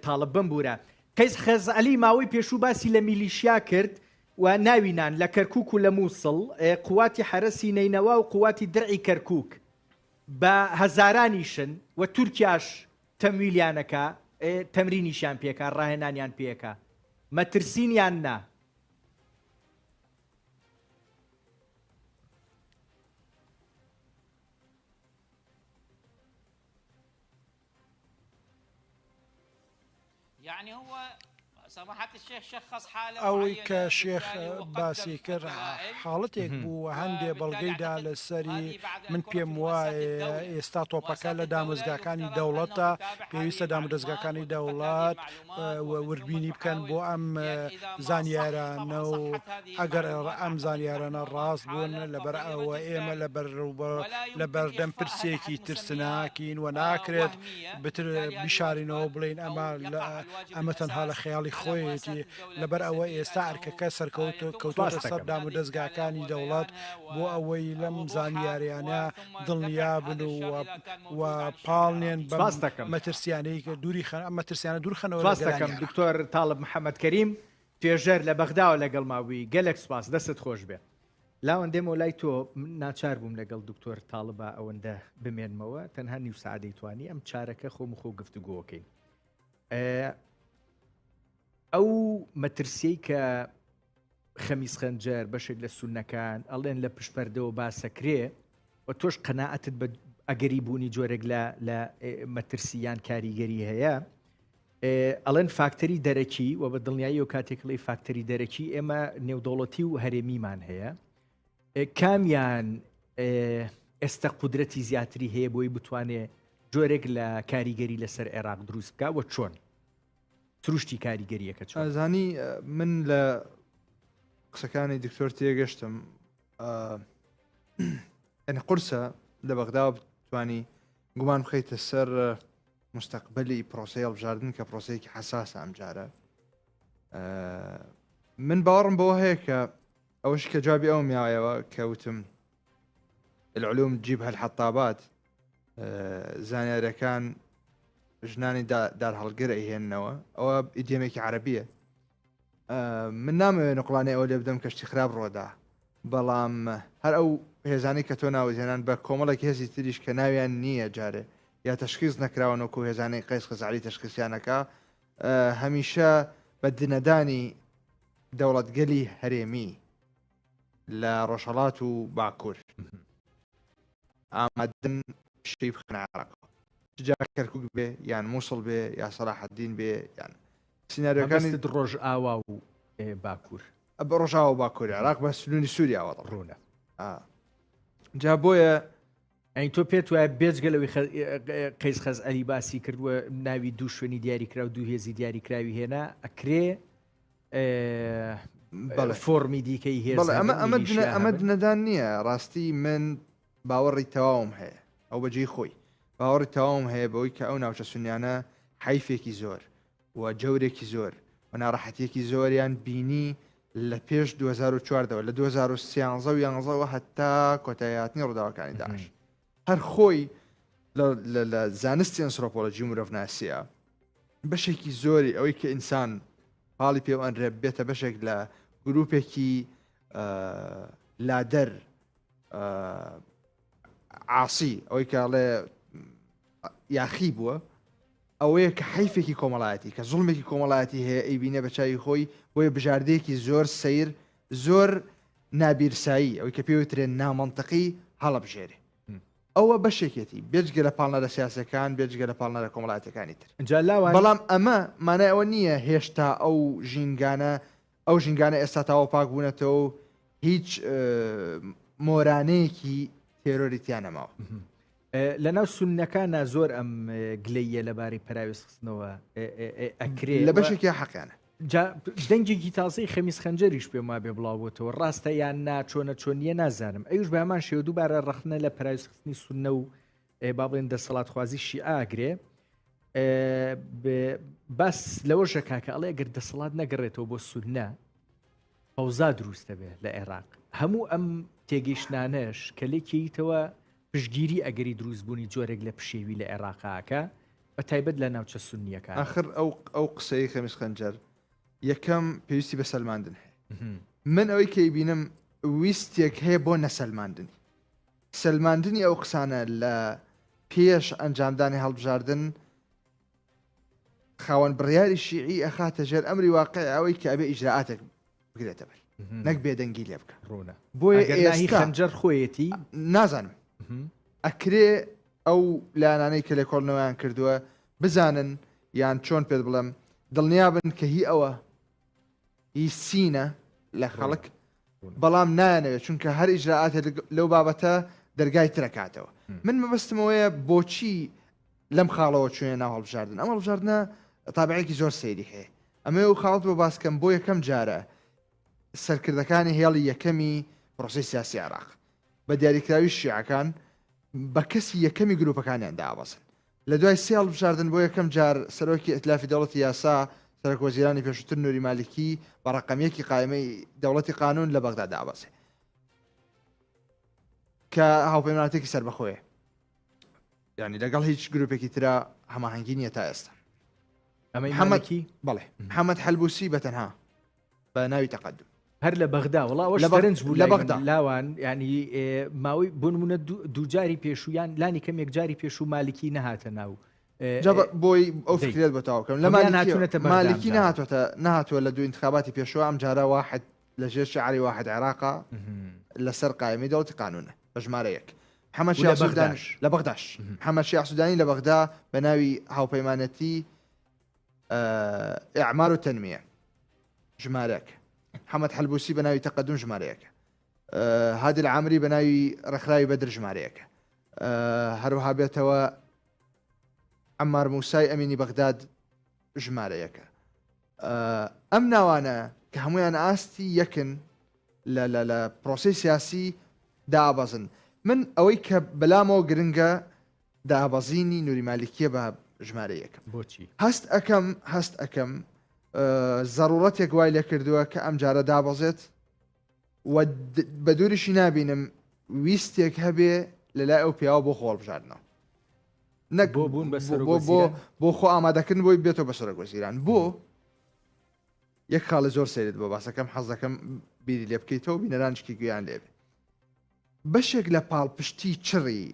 تاڵب بمبورە قەیس خەزعەلی ماوەی پێشوو باسی لە میلیشیا کرد و ناوی نان لە کەرکوک و لە موسڵ قواتی حەرەسی نەینەوا و قواتی درعی کەرکوک بە هەزارانیشن و تورکیاش تەمویلیانەکا تەمرینیشیان پێکا ڕاهێنانیان پێکا مەترسین یان نا؟ ئەوەی کە شێخ باسی کرد حاڵەتێک بوو و هەندێ بەڵگەی دا لەسەری، من پێم وایە ئێستا تۆپەکە لە دامەزگاکانی دەوڵەتە، پێویستە دامودەزگاکانی دەوڵەت وردبینی بکەن بۆ ئەم زانیارانە و ئەگەر ئەم زانیارانە ڕاست بوون لەبەر ئەوە ئێمە لە بەردەم پرسێکی ترسناکین و ناکرێت بتر بیشارینەوە بڵێین ئەمە ئەمە تەنها لە خەیاڵی خۆیەتی لەبەر ئەوە ئێستا ئەرکەکە سەرکەوت کەوتۆتە سەر دامودەزگاکانی دەوڵەت بۆ ئەوەی لەم زانیاریانە دڵنیا بن و و پاڵنێن بەم سپاس دەکەم. مەترسیانەی کە دووری خەن ئەم مەترسیانە دوور خەنەوە لە سپاس گەلانی دەکەم عێراق. دکتۆر تاڵب محەمەد کەریم توێژەر لە بەغداوە لەگەڵما بووی گەلەک سپاس دەستت خۆش بێ. لاوەند دێمەوە لای تۆ من ناچار بووم لەگەڵ دکتۆر تاڵبا ئەوەندە بمێنمەوە تەنها نیو سەعات دەیتوانی ئەم چارەکە خۆم و خۆ گفتوگۆکەین ئەو مەترسیەی کە خەمیس خەنجەر بەشێک لە سونەکان ئەڵێن لە پشت پەردەوە باسەکرێ و تۆش قەناعەتت بە ئەگەری بوونی جۆرێک لە لە مەترسی یان کاریگەری هەیە ئەڵێن فاکتەری دەرەکی و بە دڵنیاییەوە کاتێک ڵی فاکتەری دەرەکی ئێمە نێودەوڵەتی و هەرێمیمان هەیە کامیان ئێستا قودرەتی زیاتری هەیە بۆی بتوانێ جۆرێک لە کاریگەری لەسەر عێراق دروست بکە و چۆن سروشتی کاریگەریەکە چۆن ئەزانی من لە قسەکانی دکتۆر تێگەشتم ئەنی قورسە لە بەغدا بتوانی گومان بخەیتە سەر. مستەقبەلی پرۆسەی هەڵبژاردن کە پرۆسەیەکی حەساسە ئەمجارە من باوەڕم بەوە هەیە کە ئەوەش کە جوابی ئەوم یاوە کە وتم العلوم تجيبها الحطابات زانیارەکان ژنانی دارهەڵگر ئەیهێننەوە ئەوە ئیدیەمێکی عەرەبیە من نامەوێ نقڵانەی ئەوە لێ بدەم کەشتی خراپ ڕۆدا بەڵام هەر ئەو هێزانەی کە تۆ ناوت هێنان بە کۆمەڵێک هێزی تریش کە ناویان نییە جارێ یا تەشخیص نەکراون وەکو هێزانەی قەیس خەزعەلی تەشخیصیانەکە هەمیشە بە دنەدانی دەوڵەتگەلی هەرێمی لە ڕۆژهەڵات و باکوور ئامادەن شەی بخەنە عێراقەوە جا کەرکک بێ یان مووسڵ بێ یا سەلاحەدین بێ یان سیناریۆکانی ڕۆژئاوا و باکوور بە ڕۆژاوا و باکووری عێراق بە سنووری سووریاوە ڕوونە جا بۆیە ئەین تۆ پێت وایە بێجگە لەوەی قەیس خەزعەلی باسی کردووە ناوی دوو شوێنی دیاریکراو دوو هێزی دیاریکراوی هێنا ئەکرێ فۆرمی دیکەی هێز ئەمە ئەمە ئەمە دنەدان نییە ڕاستی من باوەڕی تەواوم هەیە ئەو بەجێی خۆی باوەڕی تەواوم هەیە بەوەی کە ئەو ناوچە سونیانە حیفێکی زۆر و جەورێکی زۆر و ناڕەحەتیەکی زۆریان بینی لە پێش 2014ەوە لە 2013 و یانزەوە هەتا کۆتایی هاتنی ڕووداوەکانی داعش هەر خۆی لە زانستی ئەنسرۆپۆلۆجی مرۆڤناسیە بەشێکی زۆری ئەوەی کە ئینسان پاڵی پێ ئەنرێ بێتە بەشێک لە گروپێکی لادەر عاسی ئەوەی کە ئەڵێ یاخی بووە ئەوەیە کە حەیفێکی کۆمەڵایەتی کە زوڵمێکی کۆمەڵایەتی هەیە ئەیبینێ بە چاوی خۆی بۆیە بژاردەیەکی زۆر سەیر زۆر نابیرسایی ئەوەی کە پێی وترێ نامەنتقی هەڵەبژێرێ ئەوە بەشێکێتی بێجگە لە پاڵنەرە سیاسەکان بێجگە لە پاڵنەرە کۆمەڵایەتەکانی تر جا لاوان بەڵام ئەمە مانای ئەوە نییە هێشتا ئەو ژینگانە ئەو ژینگانە ئێستا تەواو پاک بوونەتەوە و هیچ مۆرانەیەکی تێرۆری تیا نەماوە. لە ناو سوننەکانا زۆر ئەم گلەییە لەبارەی پەراوێزخستنەوە ئەکرێ لە بەشێکی حەقیانە. جا دەنگێکی تازەی خەمیس خەنجەریش پێم وابێ بڵاو بۆتەوە ڕاستە یان نا چۆنە چۆنیە نازانم ئەویش بە هەمان شێوە دووبارە ڕەخنە لە پەراوێزخستنی سوننە و با بڵێن دەسەڵاتخوازی شیعە ئەگرێ باس لەوەشە کاکە ئەڵێ گەر دەسەڵات نەگەڕێتەوە بۆ سوننە فەوزا دروست دەبێت لە عێراق هەموو ئەم تێگەیشتانەش کە لێکیتەوە پشگیری ئەگەری دروستبوونی جۆرێک لە پشێوی لە عێراقاکە بە تایبەت لە ناوچە سونیەکان آخر ئەو ئەو قسەی خەمیس خەنجەر یەکەم پێویستی بە سەلماندن هەیە من ئەوەی کە بینم ویستێک هەیە بۆ نەسەلماندنی سەلماندنی ئەو قسانە لە پێش ئەنجامدانی هەڵبژاردن خاوەن بڕیاری شیعی ئەخاتە ژێر ئەمری واقع ئەوەی کە ئەبێ ئیجرائاتێک بگرێتە بەر نەک بێدەنگی لێ بکە ڕوونە بۆیە ئێستا خەنجەر خۆیەتی نازانم ئەکرێ ئەو لایەنانەی کە لێکۆڵنەوەیان کردووە بزانن یان چۆن پێت بڵێم دڵنیابن کە هی ئەوە هی سینە لە خەڵک بەڵام نایانەوێت چونکە هەر ئیجرائاتێ لەو بابەتە دەرگای ترەکاتەوە من مەبەستمەوەیە بۆچی لەم خاڵەوە چوێنە ناو هەڵبژاردن ئەم هەڵبژاردنە تابعێکی زۆر سەیری هەیە ئەمە و خاڵت بۆ باسکەم بۆ یەکەم جارە سەرکردەکانی هێڵی یەکەمی پرۆسی سیاسی عێراق بە دیاریکراوی شیعەکان بە کەسی یەکەمی گروپەکانیان دابەزن لە دوای سێ هەڵبژاردن بۆ یەکەم جار سەرۆکی ئیتلافی دەوڵەتی یاسا، سەرۆک وەزیرانی پێشووتر نوری مالیکی بە ڕەقەم یەکی قایمەی دەوڵەتی قانون لە بەغدا دابەزێ کە هاوپەیمانەتێکی سەربەخۆیە یعنی لەگەڵ هیچ گروپێکی ترا هەماهەنگی نییە تا ئێستا ئەمەی محەممەد بەڵێ محەممەد حەلبوسی بە تەنها بە ناوی تەقەدوم. هەر لە بەغدا وڵا ئەوەش سەرنج بوو لە بەغدا لاوان ینی ماوەی بۆ نمونە دووجاری پێشویان لانی کەم یەکجاری پێشوو مالکی نەهاتە ناو بۆی ئەو فکرێت بە تاوکەم لە مالکی نهاتوەتە نهاتوە لە دوو انتخاباتی پێشوە ئەم جارە واحد لە ژێر شعری واحد عێراقا لەسەر قایمی دەوڵەتی قانونە بە ژمارە یەک محەممەد شیاع سودانی لە بەغداش محەممەد شیاع سودانی لە بەغدا بە ناوی هاوپەیمانەتی ئیعمار و تەنمیە ژمارەیەک محەممەد حەلبوسی بە ناوی تەقەدوم ژمارەیەکە هادی العامری بە ناوی ڕێکخراوی بەدر ژمارەیەکە هەروەها بێتەوە عەمار موسای ئەمینی بەغداد ژمارەیەکە ئەم ناوانە کە هەمویان ئاستی یەکن لە لە لە پرۆسی سیاسی دابەزن من ئەوەی کە بەلامەوە گرنگە دابەزینی نوری مالیکیە بە. ژمارە یەکەم. بۆچی؟ هەست ئەکەم هەست ئەکەم زەڕوڕەتێک وای لێ کردووە کە ئەم جارە دابەزێت و بە دووریشی نابینم ویستێک هەبێ لە لای ئەو پیاوە بۆ خۆ هەڵبژاردنەوە. نەک بۆ بوون بە سەرۆک بۆ وەزیران؟ بۆ خۆ ئامادەکردن بۆی بێتەوە بە سەرۆک وەزیران. بۆ؟ یەک خاڵی زۆر سەیرت بۆ باسەکەم حەز دەکەم بیری لێ بکەیتەوە بینەرانشکی گوێیان لێ بێ. بەشێک لە پاڵپشتی چڕی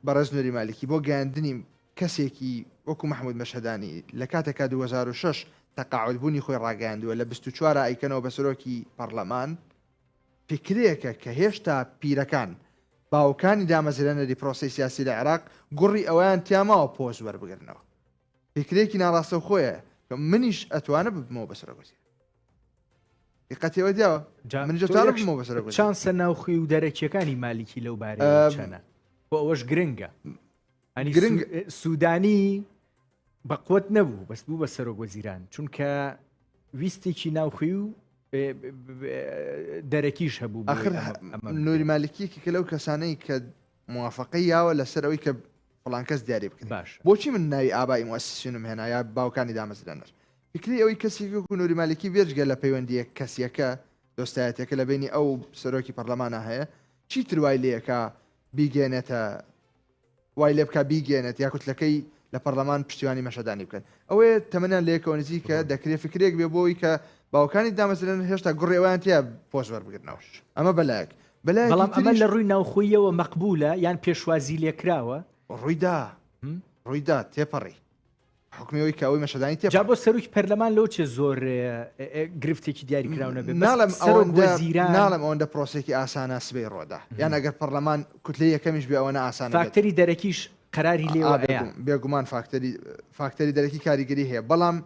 بەڕێز نوری مالیکی بۆ گەیاندنی کەسێکی وەکو مەحمود مەشهەدانی لە کاتێکا 2006 تەقاعود بوونی خۆی ڕاگەیاندووە لە 24 ئەیکەنەوە بە سەرۆکی پەڕلەمان فیکرێکە کە هێشتا پیرەکان باوکانی دامەزرێنەری پرۆسەی سیاسی لە عێراق گوڕی ئەوەیان تیا ماوە پۆست وەربگرنەوە. فیکرێکی ناڕاستەوخۆیە کە منیش ئەتوانم ببمەوە بە سەرۆک وەزیران. دیقەتی ئەوە دیاوە جا منیش تۆ ئەتوانم یەک ببمەوە بە سەرۆک وەزیران. چانسە ناوخۆی و دەرەکیەکانی مالیکی لەو بارەیەوە چەنە؟ بۆ ئەوەش گرنگە. ئەنی گرنگ سوودانی بە قوت نەبوو بەس بوو بە سەرۆک وەزیران چونکە ویستێکی ناوخۆی و دەرەکیش هەبوو ئاخر نوری مالکی یەکێکە لەو کەسانەی کە موافقەی یاوە لەسەر ئەوەی کە فڵان کەس دیاری بکرێت باش بۆچی من ناوی ئابای موسسینم هێنا یا باوکانی دامەزرێنەر فکری ئەوەی کەسێک وەکو نوری مالکی بێجگە لە پەیوەندییە کەسیەکە دۆستایەتەکە لە بینی ئەو سەرۆکی پەرلەمانە هەیە چیتر وای لێکا بیگەێنێتە وای لێ بکا بیگەیەنێت یا کوتلەکەی لە پەرلەمان پشتیوانی مەشەدانی بکەن ئەوەیە تەمەنیان لەیەکەوە نزیکە دەکرێ فکرێک بێ بۆی کە باوکانی دامەزرێنن هێشتا گوڕی ئەویان تیا پۆست وەربگرنەوە ئەمە بەلایەک بەلایەکی بەڵام ئەمە تریش لە ڕووی ناوخۆییەوە مەقبولە یان پێشوازی لێکراوە؟ ڕوویدا ڕوویدا تێپەڕی حوکمی ئەوەی کە ئەوەی مەشەدانی جا تێپەڕی بۆ سەرۆکی پەرلەمان لەوە چێ زۆر گرفتێکی دیاریکراو نەبێ بەس ناڵێم سەرۆک ئەوەندە وەزیران ناڵێم ئەوەندە پرۆسێکی ئاسانە سبەی ڕۆدا یان ئەگەر پەرلەمان کوتلەی یەکەمیش بێ ئەوەنە ئاسانە بێت فاکتەری دەرەکیش قەراری لێوە ئەیا. بێگومان فاکتەری فاکتەری دەرەکی کاریگەری هەیە بەڵام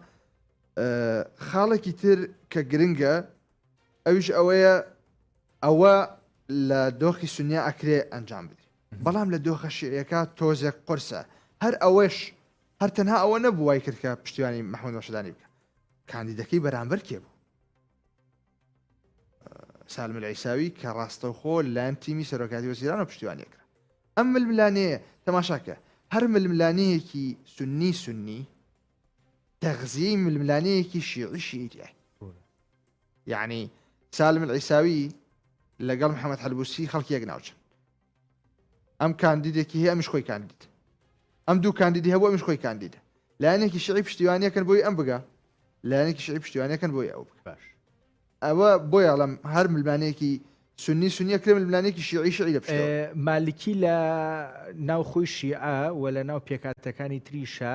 خاڵێکی تر کە گرنگە ئەویش ئەوەیە ئەوە لە دۆخی سونیا ئەکرێ ئەنجام بدرێت بەڵام لە دۆخە شیعیەکە تۆزێک قورسە هەر ئەوەش هەر تەنها ئەوە نەبوو وای کرد کە پشتیوانی مەحمود مەشهەدانی بکە کاندیدەکەی بەرامبەر کێ بوو سالم العیساوی کە ڕاستەوخۆ لەلایەن تیمی سەرۆکاتی وەزیرانەوە پشتیوانی کرا ئەم ململانێیە تەماشاکە هەر ململانێیەکی سنی سنی تەغزیەی ململانێیەکی شیعی شیعی تیایە یعنی سالم العیساوی لەگەڵ محەممەد حەلبوسی خەڵکی یەک ناوچن ئەم کاندیدێکی هەیە ئەمیش خۆی کاندید ئەم دوو کاندیدی هەبوو ئەمیش خۆی کاندیدە لایەنێکی شیعی پشتیوانیەکەن بۆی ئەم بگا لایەنێکی شیعی پشتیوانیەکەن بۆی ئەو بگا باش ئەوە بۆیە ئەڵێم هەر ململانێیەکی سوننی سوننیە کرێ ململانێیەکی شیعی شیعی لە پشتەوە. مالکی لە ناو خۆی شیعە و لە ناو پێکهاتەکانی تریشا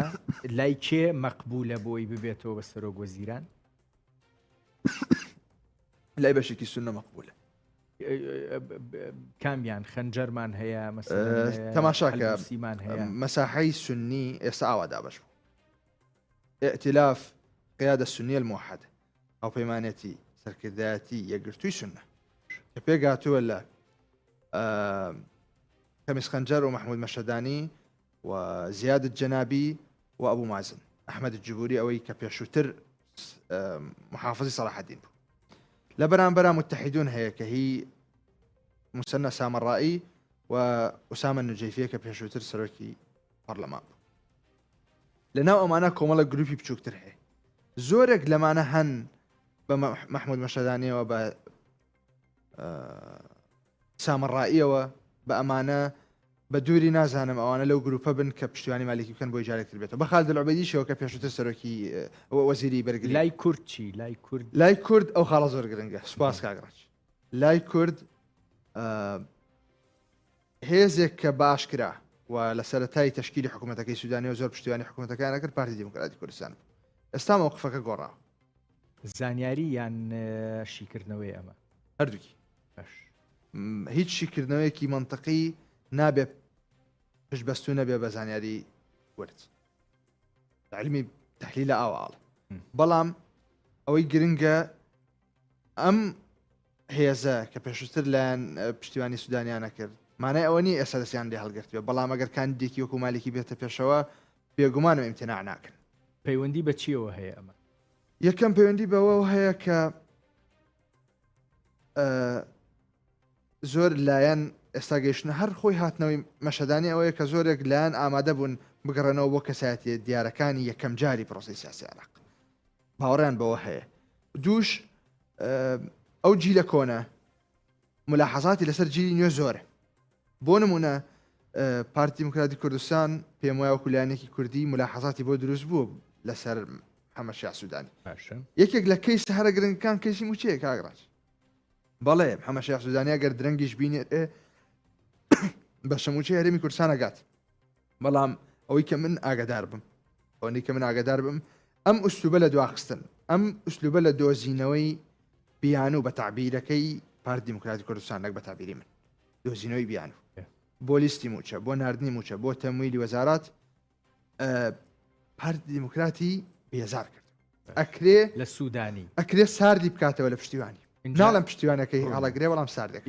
لای کێ مەقبولە بۆی ببێتەوە بە سەرۆک وەزیران؟ لای بەشێکی سوننە مەقبولە. کامیان خەنجەرمان هەیە مەسەلەن تەماشاکە حەلبوسیمان هەیە. مەساحەی سوننی ئێستا ئاوا دابەش بوو. ئیئتیلاف قیادە سوننیە الموحدە هاوپەیمانێتی سەرکردایەتی یەکگرتووی سوننە کە پێکهاتووە لە خەمیس خەنجەر و مەحمود مەشهەدانی و زیاد جەنابی و ئەبوو مازن ئەحمەد جبوری ئەوەی کە پێشووتر محافظی سەڵاحەدین بوو لە بەرامبەرا متحیدون هەیە کە هی مسەنە سامەڕایی و ئوسامە نوجەیفیە کە پێشووتر سەرۆکی پەرلەمان بوو لەناو ئەمانە کۆمەڵە گروپی بچووکتر هەیە زۆرێک لەمانە هەن بە مەحمود مەشەدانیەوە بە سامەڕائیەوە بە ئەمانە بە دووری نازانم ئەوانە لەو گروپە بن کە پشتیوانی مالیکی بکەن بۆی جارێکتر بێتەوە بە خالد العبیدیشەوە کە پێشووتر سەرۆکی وەزیری بەرگری لای کورد چی لای کورد لای کورد ئەو خاڵە زۆر گرنگە سوپاس کاک ڕەنج لای کورد هێزێک کە باشکرا و لە سەرەتای تەشکیلی حکوومەتەکەی سوودانیەوە زۆر پشتیوانی حکوومەتەکەیان کرد پارتی دیموکراتی کوردستان بوو ئێستا مەوقفەکە گۆڕاوە. زانیاری یان شیکردنەوەی ئەمە؟ هەردووکی. باش. هیچ شیکردنەوەیەکی مەنتقی نابێ پشتبەستوو نەبێ بە زانیاری ورد. علمی تحلیلە ئاوا ئاڵ. بەڵام ئەوەی گرنگە ئەم هێزە کە پێشووتر لایەن پشتیوانی سودانیانە کرد مانای ئەوە نییە ئێستا دەستیان لێ هەڵگرتبێ بەڵام ئەگەر کاندیدێکی وەکو مالیکی بێتە پێشەوە بێگومانم ئیمتناع ناکەن. پەیوەندی بە چییەوە هەیە ئەمە؟ یەکەم پەیوەندی بەوەوە هەیە کە زۆر لایەن ئێستا گەیشتنە هەر خۆی هاتنەوەی مەشهەدانی ئەوەیە کە زۆرێک لایەن ئامادە بوون بگەڕێنەوە بۆ کەسایەتیە دیارەکانی یەکەم جاری پرۆسەی سیاسی عێراق باوەڕیان بەوە هەیە. دووش ئەو جیلە کۆنە ملاحەزاتی لەسەر جیلی نوێ زۆرە. بۆ نمونە پارتی دیموکراتی کوردستان پێم وایە وەکو لایەنێکی کوردی ملاحەزاتی بۆ دروست بووە لەسەر محەممەد شیاع سوودانی. باشە. یەکێک لە کەیسە هەرە گرنگەکان کەیسی مووچەیە کاک ڕاج. بەڵێ محەممەد شیاع سوودانی ئەگەر درەنگیش بینێ بەشە مووچەی هەرێمی کوردستان ئەگات. بەڵام ئەوەی کە من ئاگادار بم ئەوەی کە من ئاگادار بم ئەم ئوسلوبە لە دواخستن ئەم ئوسلوبە لە دۆزینەوەی بیانوو بە تەعبیرەکەی پارتی دیموکراتی کوردستان نەک بە تەعبیری من دۆزینەوەی بیانوو بۆ لیستی مووچە بۆ ناردنی مووچە بۆ تەمویلی وەزارات پارتی دیموکراتی بێزار کرد ئەکرێ لە سوودانی ئەکرێ ساردی بکاتەوە لە پشتیوانی ناڵم پشتیوانەکەی هەڵەگرێ بەڵام ساردێک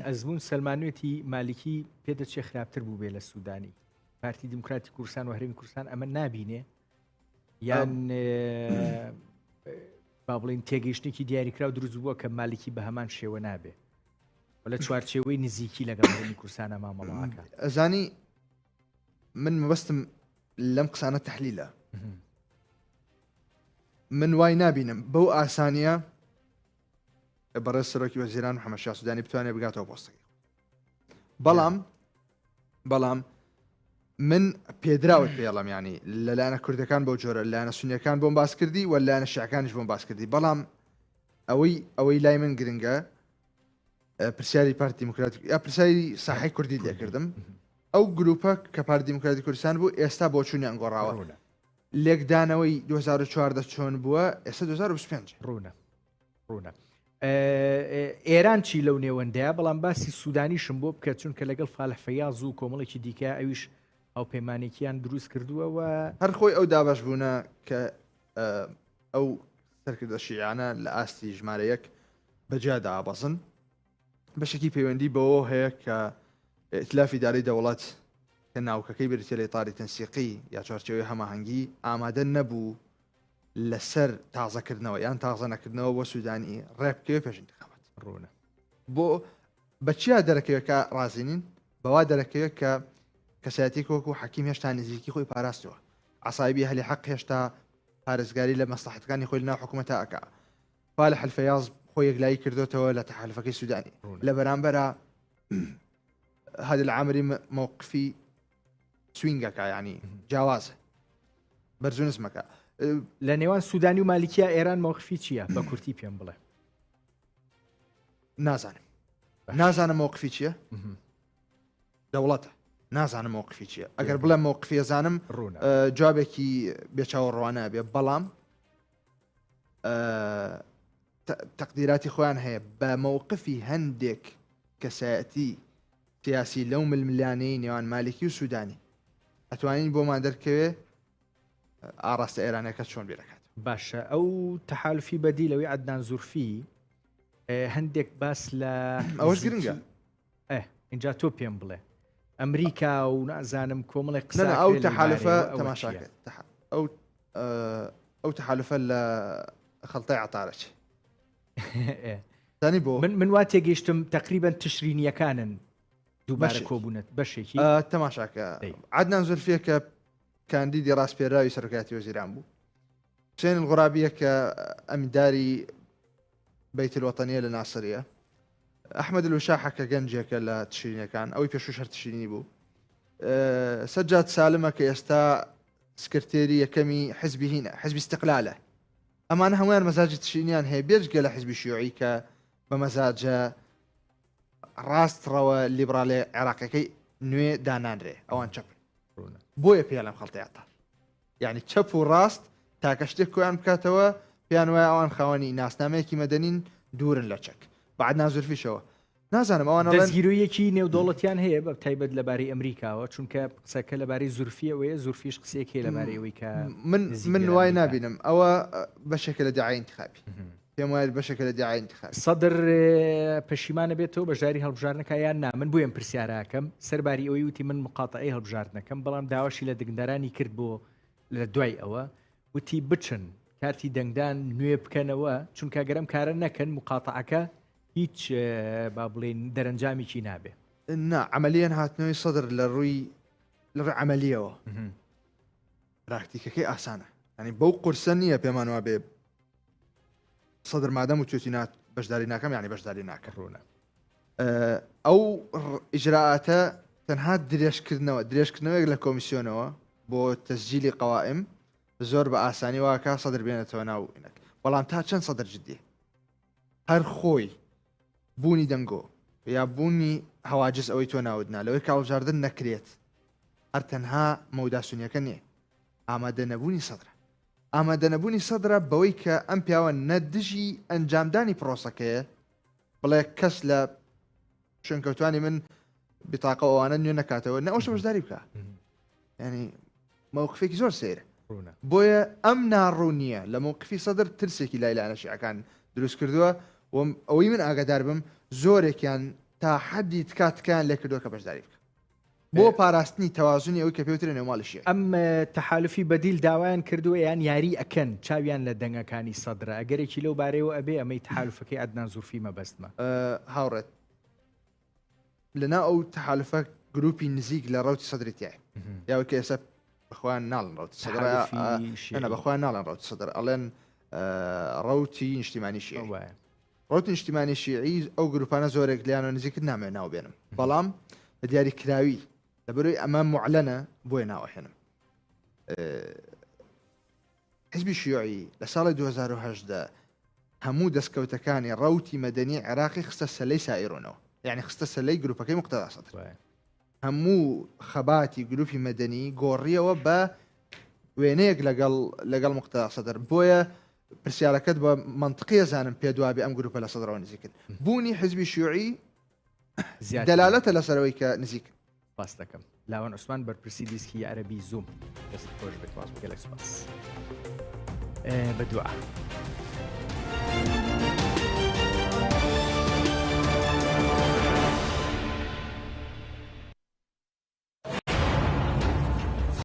ئەزمون سەلمانوێتی مالکی پێدەچێ خراپتر بوو بێ لە سوودانی پارتی دیموکراتی کوردستان و هەرێمی کوردستان ئەمە نابینێ یان با بڵین تێگەیشتێکی دیاریکراو دروست بووە کە مالکی بە هەمان شێوە نابێ لە چوارچێوەی نزیکی لەگەڵ هەرێمی کوردستانە مامەڵەکە ئەزانی من مەبەستم لەم قسانە تەحلیلە من وای نابینم بەو ئاسانیە بەڕێز سەرۆکی وەزیران محەممەد شیاع سودانی بتوانێت بگاتەوە پۆستەکەی بەڵام بەڵام من پێدراوت پێڵم ینی لەلایەنە کوردەکان بەو جۆرە لایەنە سونیەکان بۆم باس کردی و لایەنە شیعەکانیش بۆم باس کردی بەڵام ئەوەی ئەوەی لای من گرنگە پرسیاری پارتی دیموکراتی یا پرسیاری ساحەی کوردی لێکردم ئەو گروپە کە پارتی دیموکراتی کوردستان بوو ئێستا بۆچوونیان گۆڕاوە لێکدانەوەی 2014 چۆن بووە ئێستا 2025 ڕوونە ڕوونە ئێران چی لەو نێوەندەیە بەڵام باسی سوودانیشم بۆ بکە چونکە لەگەڵ فالح فەیاز و کۆمەڵێکی دیکە ئەویش هاوپەیمانێکیان دروست کردووە و هەر خۆی ئەو دابەش بوونە کە ئەو سەرکردە شیعانە لە ئاستی ژمارە یەک بەجیا دابەزن بەشێکی پەیوەندی بەوە هەیە کە ئیتلافی دارەی دەوڵەت کە ناوکەکەی بریتە لە ئیتاری تەنسیقی یا چوارچێوەی هەماهەنگی ئامادە نەبوو لەسەر تازەکردنەوە یان تازە نەکردنەوە بۆ سوودانی ڕێبکەوێ پێش انتخابات ڕوونە بۆ بە چیا دەرەکەوێت کە ڕازی نین بەوا دەرەکەوێت کە کەسایەتێک وەکو حەکیم هێشتا نزیکی خۆی پاراستووە عەسایبی ئەهلی حەق هێشتا پارێزگاری لە مەسڵەحەتەکانی خۆی لەناو حکوومەتا ئەکا. فالح الفەیاز خۆی یەکلایی کردۆتەوە لە تەحالفەکەی سوودانی. لە بەرامبەرا هادی العامری مەوقفی سوینگەکە یعنی جیاوازە بەرز و نزمەکە. لە نێوان سوودانی و مالیکیا ئێران مەوقفی چییە؟ بە کورتی پێم بڵێ. نازانم نازانم مەوقفی چییە؟ دەوڵەتە نازانم مەوقفی چییە ئەگەر بڵێم مەوقفی ئەزانم ڕوونە جوابێکی بێچاوەڕوانە بێ بەڵام تەقدیراتی خۆیان هەیە بە مەوقفی هەندێک کەسایەتی سیاسی لەو ململانەی نێوان مالکی و سوودانی ئەتوانین بۆمان دەرکەوێ ئاڕاستە ئێرانەکە چۆن بیرەکات باشە ئەو تەحالفی بەدی لەوەی عدنان زورفی هەندێک باس لە ئەوەش گرنگە ئه ئینجا تۆ پێم بڵێ ئەمریکا و نازانم کۆمەڵێک قسە ئەو تەحالفە تەماشاکە ئەو ئەو تەحالفە لە خەڵتای عتارەچ زانی بۆ من من وا تێگەیشتم تقریبا تشرینیەکانن دووبارە کۆبوونەت بەشێکی تەماشاکە عدنان زولفیە کە کاندیدی ڕاستپێراوی سەرۆکاتی وەزیران بوو حسێن الغرابیە کە ئەمینداری بەیت الوطنیە لە ناسریە ئەحمەد الوشاحە کە گەنجێکە لە تشرینەکان ئەوەی پێشوش هەر تشرینی بوو سەجاد سالمە کە ئێستا سکرتێری یەکەمی حزبی هینە حزبی استقلالە ئەمانە هەمویان مەزاجی تشرینیان هەیە بێجگە لە حزبی شیوعی کە بە مەزاجە ڕاست ڕەوە لیبراڵێ عێراقەکەی نوێ دانانرێ ئەوان چەپ بۆیە پێڵم خەڵتیاتە یانی چەپ و ڕاست تاکە شتێک کۆیان بکاتەوە پێیان وایە ئەوان خاوەنی ناسنامەیەکی مەدەنین دوورن لە چەک بە عەدنان زولفیشەوە نازانم ئەوان ئەڵێن دەستگیرۆیەکی نێودەوڵەتیان هەیە بە تایبەت لەبارەی ئەمریکاوە چونکە قسەکە لەبارەی زورفیەوەیە زورفیش قسەیەک هەیە لەبارەی ئەوەی کە من نزیک من بێ لە وای ئەمریکا. نابینم ئەوە بەشێکە لە دعای انتخابی پێم وایە بەشێکە لە دعای انتخابی. سەدر پەشیمانە بێتەوە بەشداری هەڵبژاردنەکە یان نا؟ من بۆیەم پرسیارەکەم سەرباری ئەوەی وتی من مقاتەعەی هەڵبژاردنەکەم بەڵام داواشی لە دەنگدەرانی کرد بۆ لە دوای ئەوە وتی بچن کارتی دەنگدان نوێ بکەنەوە چونکە گەرم کارە نەکەن مقاتەعەکە هیچ با بڵێین دەرەنجامێکی نابێ. نا عەمەلیەن هاتنەوەی سەدر لە ڕووی. لە ڕێ عملیەوە پراکتیکەکەی ئاسانە ینی بەو قورسە نییە پێمان وابێ سەدر مادەم و توێتی نات بەشداری ناکەم یعنی بەشداری ناکە ڕوونە ئەو ئیجرائاتە تەنها درێژکردنەوە درێژکردنەوەیەک لە کۆمیسیۆنەوە بۆ تەسجیلی قەوائم زۆر بە ئاسانی واکە سەدر بێنێتەوە ناو ئینەک بەڵام تا چەند سەدر جدی هەر خۆی بوونی دەنگۆ یا بوونی هەواجز ئەوەی تۆ ناوت نا لەوەی کاڵبژاردن نەکرێت هەر تەنها مەودا سونیەکە نییە ئامادە نەبوونی سەدرە ئامادە نەبوونی سەدرە بەوەی کە ئەم پیاوە نە دژی ئەنجامدانی پرۆسەکەیە بڵێ کەس لە شوێنکەوتانی من بتاقە ئەوانە نوێ نەکاتەوە نە ئەوشە بەشداری بکە ینی مەوقفێکی زۆر سەیرە بۆیە ئەم ناڕوونیە لە مەوقفی سەدر ترسێکی لای لایەنە شیعەکان دروست کردووە و ئەوەی من ئاگادار بم زۆرێکیان تا حەدی تکا تکایان لێ کردووە کە بەشداری بکە بۆ پاراستنی تەوازنی ئەوەی کە پێوترێ نێوماڵی شیعی. ئەم تەحالفی بەدیل داوایان کردووە یان یاری ئەکەن چاویان لە دەنگەکانی سەدرە ئەگەرێکی لەو بارەیەوە ئەبێ ئەمەی تەحالفەکەی عەدنان زورفی مەبەستمە. هاوڕێت لەناو ئەو تەحالفە گروپی نزیک لە ڕەوتی سەدری تیایە یاوە کە ئێستا بەخۆیان ناڵن ڕەوتی سەدر نە بەخۆیان ناڵێن ڕەوتی سەدر ئەڵێن ڕەوتی نیشتیمانی شیعی ڕەوتی نیشتیمانی شیعی ئەو گروپانە زۆرێک لیانەوە نزیکت نامەوێت ناو بێنم بەڵام بە دیاری کراوی لەبەرەوەی ئەمە معلەنە بۆیە ناوەهێنم حزبی شیوعی لە ساڵی 2010 هەموو دەستکەوتەکانی ڕەوتی مەدەنی عێراقی خستە سەلەی سائیرونەوە یعنی خستە سەلەی گروپەکەی مقتەدا سەدر هەموو خەباتی گروپی مەدەنی گۆڕیەوە بە وێنەیەک لەگەڵ لەگەڵ مقتەدا سەدر بۆیە پرسیارەکەت بە منطقیە زانم پێ دوابێ ئەم گروپە لە سەدرەوە نزیکن بوونی حزبی شیوعی دەلالەتە لەسەرەوەی کە نزیکن. سپاس دەکەم لاوان عوسمان بەرپرسی دیسکی عەرەبی زووم دەست خۆش بێت گەلەک سپاس بە دوعا.